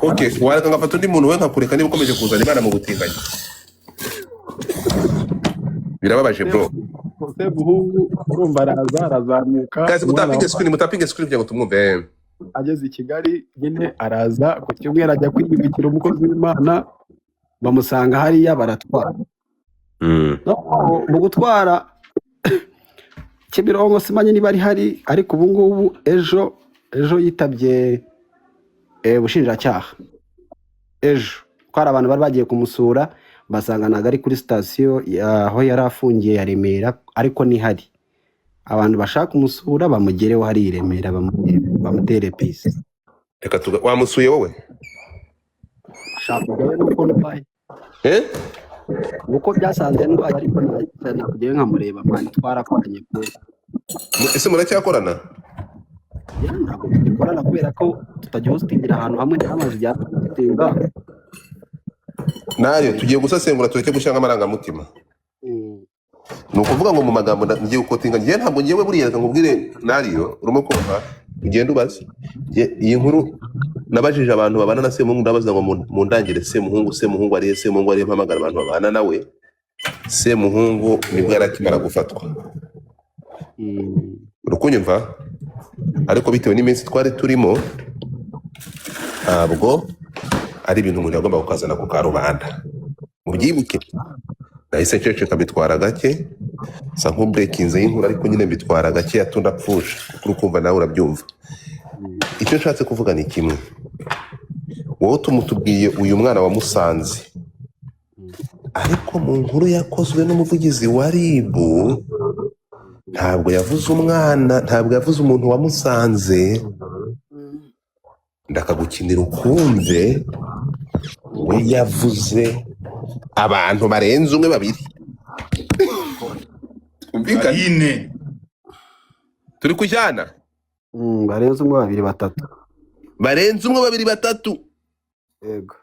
Okay, wareka ngafata undi muntu we, nkakureka niba ukomeje kuzana Imana mu butinganyi, birababaje, bro. Semuhungu urumva araza arazamuka Guys, umwana mutapinge screen, mutapinge screen kugira ngo tumwumve. Ageze i Kigali nyine, araza ku cyumweru, ajya kwiyubikira umukozi w'Imana, bamusanga hariya baratwara. No, mu gutwara Kimironko simanye niba ari hari, ariko ubu ngubu ejo yitabye ubushinjacyaha ejo, ko hari abantu bari bagiye kumusura basanga ntabwo ari kuri sitasiyo aho yari afungiye ya Remera, ariko nihari abantu bashaka kumusura bamugereho hari i Remera, bamurebe, bamutere peace. Reka wamusuye wowe? Ashaka kujyayo nuko ndwaye. Eh. Nuko byasanze ndwaye, ariko nakujyayo nkamureba, man, twarakoranye pe. Ese muracyakorana? Ya, ntabwo tugikorana kubera ko tutajya hostingira ahantu hamwe, ntamaze igihe hostinga. Nayo tugiye gusesengura, tureke gushyiramo amarangamutima. Ni ukuvuga ngo mu magambo ngiye gukotinga, ngiye ntabwo ngiye buriya, reka nkubwire nariyo, urimo kumva, ugenda ubaze. Iyi nkuru nabajije abantu babana na Semuhungu, ndabaza ngo mundangire Semuhungu, Semuhungu arihe, Semuhungu arihe, mpamagara abantu babana nawe. Semuhungu nibwo yari akimara gufatwa. Uri kunyumva? Ariko bitewe n'iminsi twari turimo, ntabwo ari ibintu umuntu yagomba kukazana ku karubanda, mubyibuke. Nahise nceceka, mbitwara gake, nsa nk'ubreakinze y'inkuru, ariko nyine mbitwara gake yato, ndapfusha kuko urukumva nawe urabyumva. Icyo nshatse kuvuga ni kimwe: wowe tumutubwiye uyu mwana wa Musanze, ariko mu nkuru yakozwe n'umuvugizi wa RIB ntabwo yavuze umwana, ntabwo yavuze umuntu wamusanze. Ndakagukinira ukumve, we yavuze abantu barenze umwe, babiri. Twumvikane. Karine. Turi kujyana. Barenze umwe, babiri, batatu. Barenze umwe, babiri, batatu. Yego.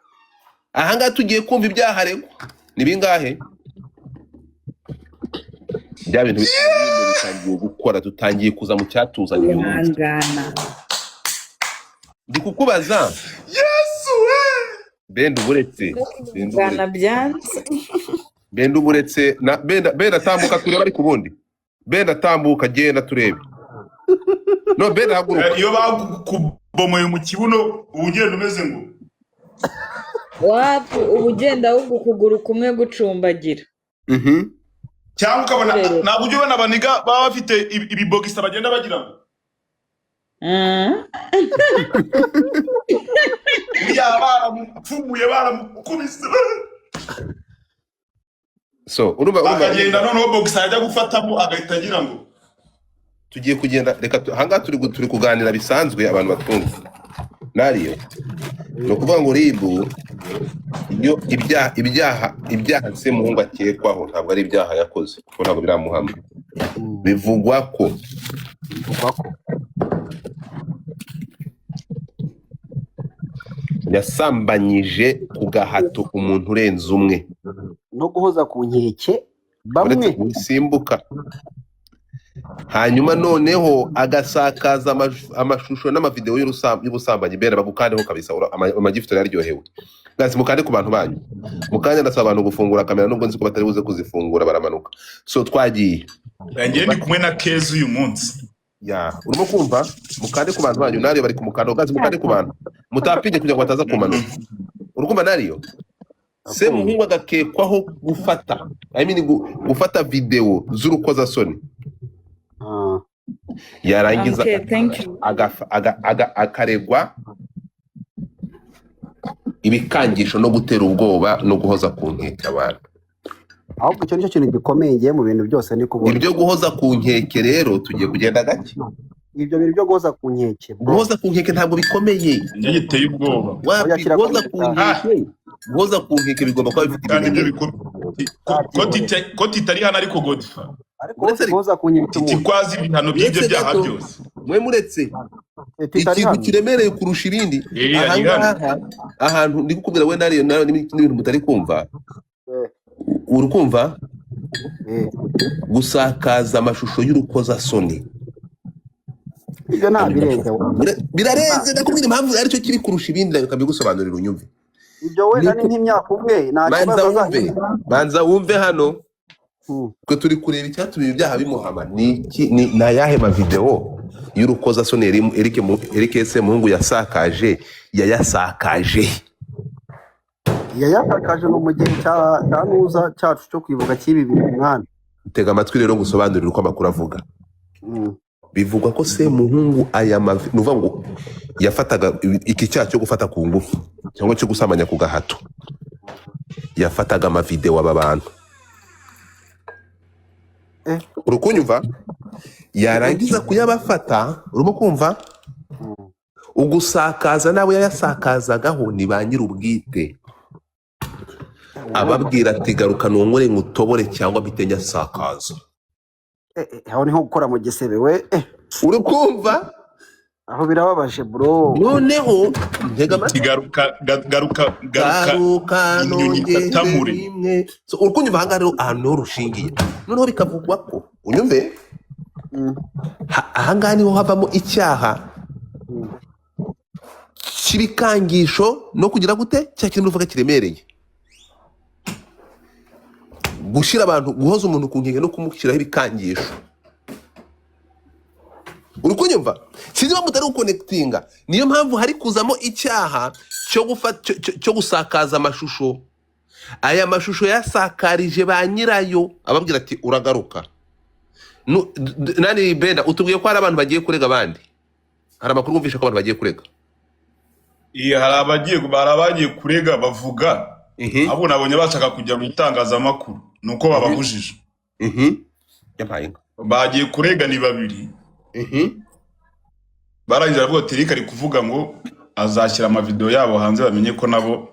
Ahangaha tugiye kumva ibyaha aregwa ni bingahe. Bya bintu bitangiye gukora, dutangiye kuza mu cyatuzanye uyu munsi. Ihangana. Ndi kukubaza. Yesu we! Benda uburetse, benda. Ihangana. Uburetse. Byanze. Benda uburetse na benda, benda tambuka turebe. Ariko ubundi benda tambuka, genda turebe. No benda haguruka. Iyo bakubomoye mu kibuno uba ugenda umeze ngo Wapu, uba ugenda ahubwo ukuguru kumwe gucumbagira. Cyangwa ukabona Kurerera. ntabwo ujya ubona abaniga baba bafite ibibogisa bagenda bagira ngo buriya baramupfumuye, baramukubise. So urumva Akagenda noneho bogisa yajya gufatamo agahita agira ngo tugiye kugenda. Reka ahangaha turi kuganira bisanzwe, abantu batwumva nariyo. Ni ukuvuga ngo RIB iyo ibyaha Semuhungu akekwaho ntabwo ari ibyaha yakoze, kuko ntabwo biramuhama. Bivugwa ko Bivugwa ko yasambanyije ku gahato umuntu urenze umwe no guhoza ku nkeke bamwe. Uretse gusimbuka, hanyuma noneho agasakaza amashusho n'amavideo y'ubusambanyi. Bera bagukandeho kabisa, amagifuto yaryohewe. Guys, mukande ku bantu banyu. Mu kanya ndasaba abantu gufungura kamera, nubwo nzi ko batari buze kuzifungura, baramanuka. So twagiye. Njye ndi kumwe na Keza uyu munsi. Ya, urimo kumva? Mukande ku bantu banyu. Nariyo bari ku mukando. Guys, mukande ku bantu, mutapinge kugira ngo bataza kumanuka. Urukumva nariyo Semuhungu agakekwaho gufata, I mean, gufata video z'urukozasoni. Yarangiza Okay, thank you. akaregwa ibikangisho no gutera ubwoba no guhoza ku nkeke abantu. Ahubwo icyo nicyo kintu gikomeye ngiye mu bintu byose ni kubona. Ibyo guhoza ku nkeke rero tugiye kugenda gake. Ibyo bintu byo guhoza ku nkeke, bro. Guhoza ku nkeke ntabwo bikomeye. Njye giteye ubwoba. Wapi. Oya, Guhoza kirakomeye ku cyane. nkeke, guhoza ku nkeke bigomba kuba bifite Kandi ibyo ibimenyetso. Ko titari hano ariko Godfa Ariko Uretse guhoza ku nkeke Titi umuntu ko azi ibihano by'ibyo uretse byaha gato byose. Mwe muretse Titari ikintu hano. kiremereye kurusha ibindi. Ari hano. Ahangaha ahantu ndi kukubwira we nariyo nawe n'ibintu mutari kumva. Uri kumva? Gusakaza amashusho y'urukozasoni. Ibyo nta birenze. Birarenze, ndakubwira impamvu aricyo kiri kurusha ibindi, reka mbigusobanurire unyumve. Ibyo wenda ni nk'imyaka umwe nta Banza kibazo wumve. azahindura. Banza wumve hano. Twe turi kureba icyatumye ibi byaha bimuhama ni iki? Ni ayahe mavideo y'urukozasoni Eric Semuhungu yasakaje, yayasakaje? Yayasakaje ngo mu gihe cya nuza cyacu cyo kwibuka cy'ibi bintu mwana. Tega amatwi rero ngusobanurire uko amakuru avuga. Bivugwa ko Semuhungu aya mavi, ni ukuvuga ngo yafataga iki cyaha cyo gufata ku ngufu cyangwa cyo gusambanya ku gahato, yafataga amavideo aba bantu. Uri kunyumva? Yarangiza kuyabafata, urimo kumva? Ugusakaza nawe yayasakazagaho ni ba nyir'ubwite, ababwira ati: "Garuka nongore nkutobore cyangwa mpite nyasakaza." Aho niho gukora mu gisebe we. Uri kumva? Aho birababaje, bro. Noneho ntega amatwi. Garuka garuka garuka. Garuka Inyoni nongere itatamure. rimwe. So uri kunyumva? Ahangaha rero ahantu niho rushingiye. Noneho bikavugwa ko, unyumve, ahangaha niho havamo icyaha cy'ibikangisho no kugira gute, cya kintu uvuga kiremereye, gushyira abantu, guhoza umuntu ku nkeke no kumushyiraho ibikangisho. Uri kunyumva? Sinzi impamvu utari guconnectinga. Niyo mpamvu hari kuzamo icyaha cyo gusakaza amashusho. Aya mashusho yasakarije ba nyirayo, ababwira ati uragaruka. Nani Benda, utubwiye ko hari abantu bagiye kurega abandi, hari amakuru wumvishe ko abantu bagiye kurega? Iya, hari abagiye kurega bavuga, ahubwo nabonye bashaka kujya mu itangazamakuru, ni uko babahujije. Yampaye inka. Bagiye kurega ni babiri. Barangije baravuga ati Eric ari kuvuga ngo azashyira amavideo yabo hanze, bamenye ko nabo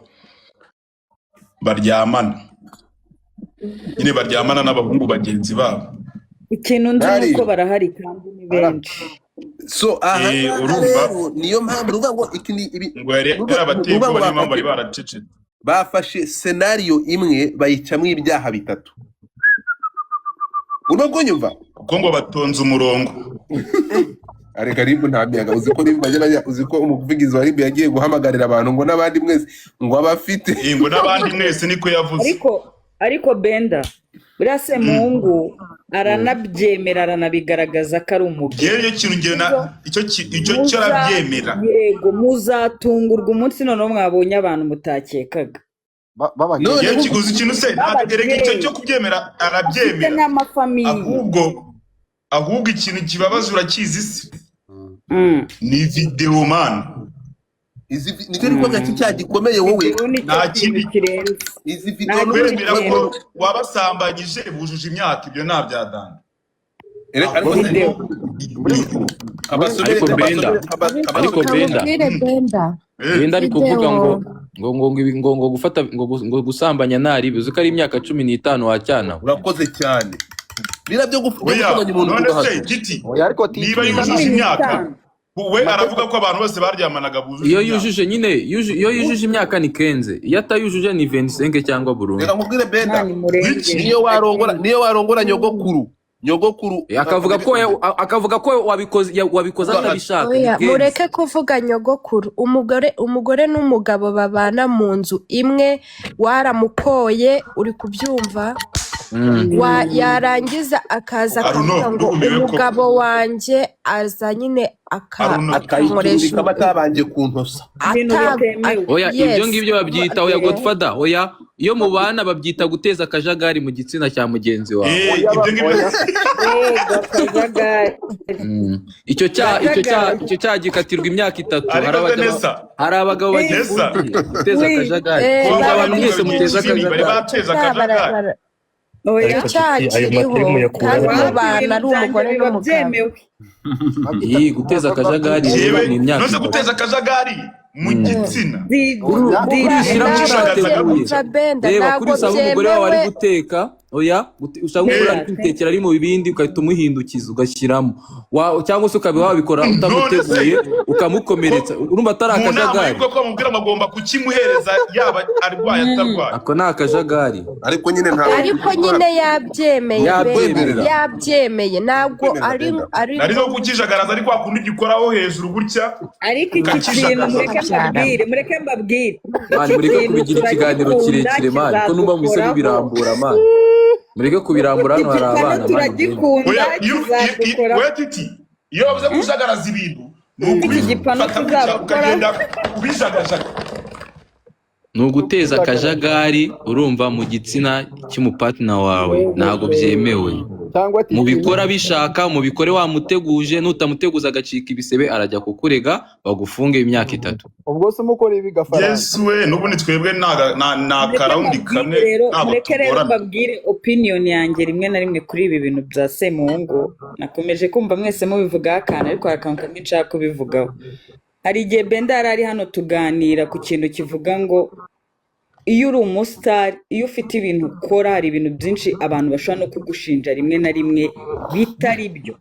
baryamana nyine, baryamana n'abahungu bagenzi babo. Ikintu nzi ni Hari. uko barahari kandi ni benshi. So aha ngaha Urumva rero niyo mpamvu uvuga ngo iki ni ibi, ngo yari yarabateye uvuga ngo ubwoba, niyo mpamvu bari bafashe baracecetse. Bafashe scenario imwe bayicamo ibyaha bitatu, urimo kunyumva? Kuko ngo batonze umurongo. Areka, RIB nta miyaga. Uzi ko RIB uzi ko umuvugizi wa RIB yagiye guhamagarira abantu ngo n'abandi mwese ngo abafite Ngo n'abandi mwese, niko yavuze. Ariko Benda, buriya Semuhungu aranabyemera, aranabigaragaza ko ari umugabo. Yewe, icyo kintu njye na icyo cyo arabyemera. Yego, muzatungurwa umunsi noneho mwabonye abantu mutakekaga. B'abageni. None Yewe, kiguzi ikintu se ntabwo, erega icyo b'abageni cyo kubyemera bafite arabyemera. n'amafamiye. Ahubwo ikintu kibabaza urakizi se? Ni video man. Izi nicyo gikorwa cy'icyaha gikomeye wowe. Videwo nicyo Nta kintu kindi. kirenze. Izi Nta video kindi Kwemera ko kirenze. wabasambanyije bujuje imyaka, ibyo nta byadanda. Ariko Ahubwo Videwo. kabasomere. Ariko Benda, ariko Benda, Kamubwire Benda. Benda ari kuvuga ngo Videwo. ngo ibi, ngo gufata ngo gusambanya ntari uzi ko ari imyaka 15 wacyana. Urakoze cyane, biriya byo Oya, gusambanya umuntu ku none se gahato. Giti, Oya, ariko titi niba cumi yujuje imyaka, n'itanu we aravuga ko abantu bose baryamanaga bujuje Iyo imyaka. yujuje nyine, iyo yujuje imyaka ni 15, iyo atayujuje ni 25 cyangwa burundu. Reka nkubwire Benda, Imana imurengere. niyo warongora nyogokuru, nyogokuru Akavuga ko wabikoze atabishaka, ni Oya, 15. mureke kuvuga nyogokuru. Umugore n'umugabo babana mu nzu imwe, waramukoye, uri kubyumva? Wa yarangiza akaza Aruno, akavuga ngo ndumiwe ko umugabo wanjye aza nyine Aruno. akankoresha Akayicumbikamo atabanje kuntosa. Ibintu ata bitemewe. Oya, ibyo yes. ngibyo babyita, oya Godfather, oya, iyo mubana babyita guteza akajagari mu gitsina cya mugenzi wawe. Oya Ibyo ngibyo oya. Yego, akajagari. Icyo cyaha Akajagari. icyo cyaha gikatirwa imyaka 3. Hari Ariko abagabo Vanessa, hari abagabo Nessa, bagifungiye guteza Oui. akajagari. kuba Sinzi ngo abantu abantu mwese ngo muteza igihe kinini bari akajagari. bateza Cyaha akajagari. Oya. Icyo Ariko cyaha Titi, ayo kiriho materi muyakura kandi he? Wapi, mubana ibintu ari byanjye umugore biba n'umugabo. byemewe. Babyita Iyi guteza akajagari rero Yewe, ni imyaka none 3. guteza akajagari mu gitsina. Kuri Didi. kurishyiramo Ntabwo utateguye. umva Benda, Reba ntabwo kuri usanga umugore wawe ari byemewe. guteka, oya, usanga umugore ari kwitekera ari mu bibindi, ugahita umuhindukiza ugashyiramo, cyangwa se ukaba wabikora None se utamuteguye ukamukomeretsa, urumva atari mu nama akajagari? y'ubwo ko bamubwira ngo agomba kukimuhereza yaba arwaye atarwaye. Ako ni akajagari. Ariko nyine ntabwo Ariko nyine yabyemeye Benda, Yabyemerera. yabyemeye, ntabwo Kwemerera ari Benda. ari Nari zo kukijagaraza, ariko wakunda ugikoraho hejuru gutya Ariko iki kintu ukakijagaza. mureke mbabwire, mureke mbabwire, Man, iki mureke kintu kubigira ikiganiro turagikunda, kirekire man, ko numva muhise kizadukoraho. mubirambura man, mureke kubirambura, Iki hano hari gipano abana man, mugende. turagikunda, Oya, kizadukoraho. oya Titi, iyo bavuze kujagaraza ibintu ni Iki gipano ukubifata gutya tuzabakora. ukagenda ubijagajaga. Ni uguteza akajagari, urumva, mu gitsina cy'umupatina wawe, ntabwo byemewe. Cyangwa Titi Mubikora bishaka, mubikore wamuteguje, nutamuteguza agacika ibisebe arajya kukurega bagufunge imyaka 3. Ubwo se umukora ibi gafaranga? Yesu we, n'ubundi twebwe nta Mureke karawundi mbabwire kamwe, rero, ntabwo mureke rero tugorana. mbabwire opinion yanjye rimwe na rimwe kuri ibi bintu bya Semuhungu. Nakomeje kumva mwese mubivugaho akantu, ariko hari akantu kamwe nshaka kubivugaho. Hari igihe Benda yari ari hano tuganira ku kintu kivuga ngo iyo uri umusitari, iyo ufite ibintu ukora, hari ibintu byinshi abantu bashobora no kugushinja rimwe na rimwe bitari byo.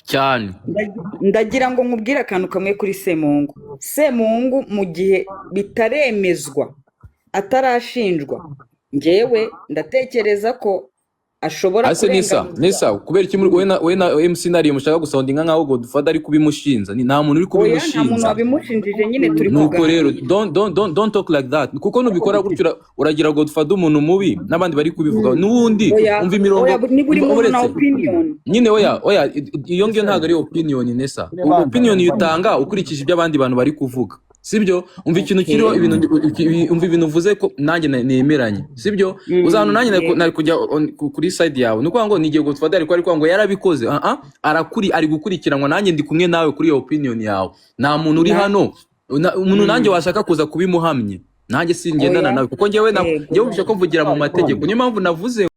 Cyane. Ndagira ngo nkubwire akantu kamwe kuri Semuhungu. Semuhungu mu gihe bitaremezwa, atarashinjwa, njyewe ndatekereza ko ashobora Ase Nisa, kurenganurwa. Nisa, kubera iki muri wowe na MC Nariye mushaka gusoundinga nkaho Godfather ari kubimushinza? Ni nta muntu uri Oya, nta muntu kubimushinza. wabimushinjije nyine, turi Nuko rero kuganira. don't talk like that, kuko nubikora gutyo uragira Godfather umuntu mubi n'abandi bari kubivuga n'ubundi. Oya, Umva imirongo, oya, ni buri umva muntu na uretse opinion. Nyine oya, oya, iyo ngiyo ntabwo ari opinion, Nesa. Nyine banza Opinion uyitanga ukurikije ibyo abandi bantu bari kuvuga. Sibyo? Umva ikintu kiriho, Okay. ibintu, umva ibintu uvuze ko nanjye nemeranye, sibyo? Uza hano nanjye nari kujya kuri side yawe. Ni ukuvuga ngo ni igihe Godfather ariko ngo yarabikoze, ah ah, arakuri, ari gukurikiranwa. Nanjye ndi kumwe nawe kuri iyo opinion yawe. Nta muntu uri hano umuntu nanjye washaka kuza kubimuhamye, nanjye singendana Oya. nawe, kuko njyewe Yego. njyewe wumvishe ko mvugira mu mategeko, niyo mpamvu navuze.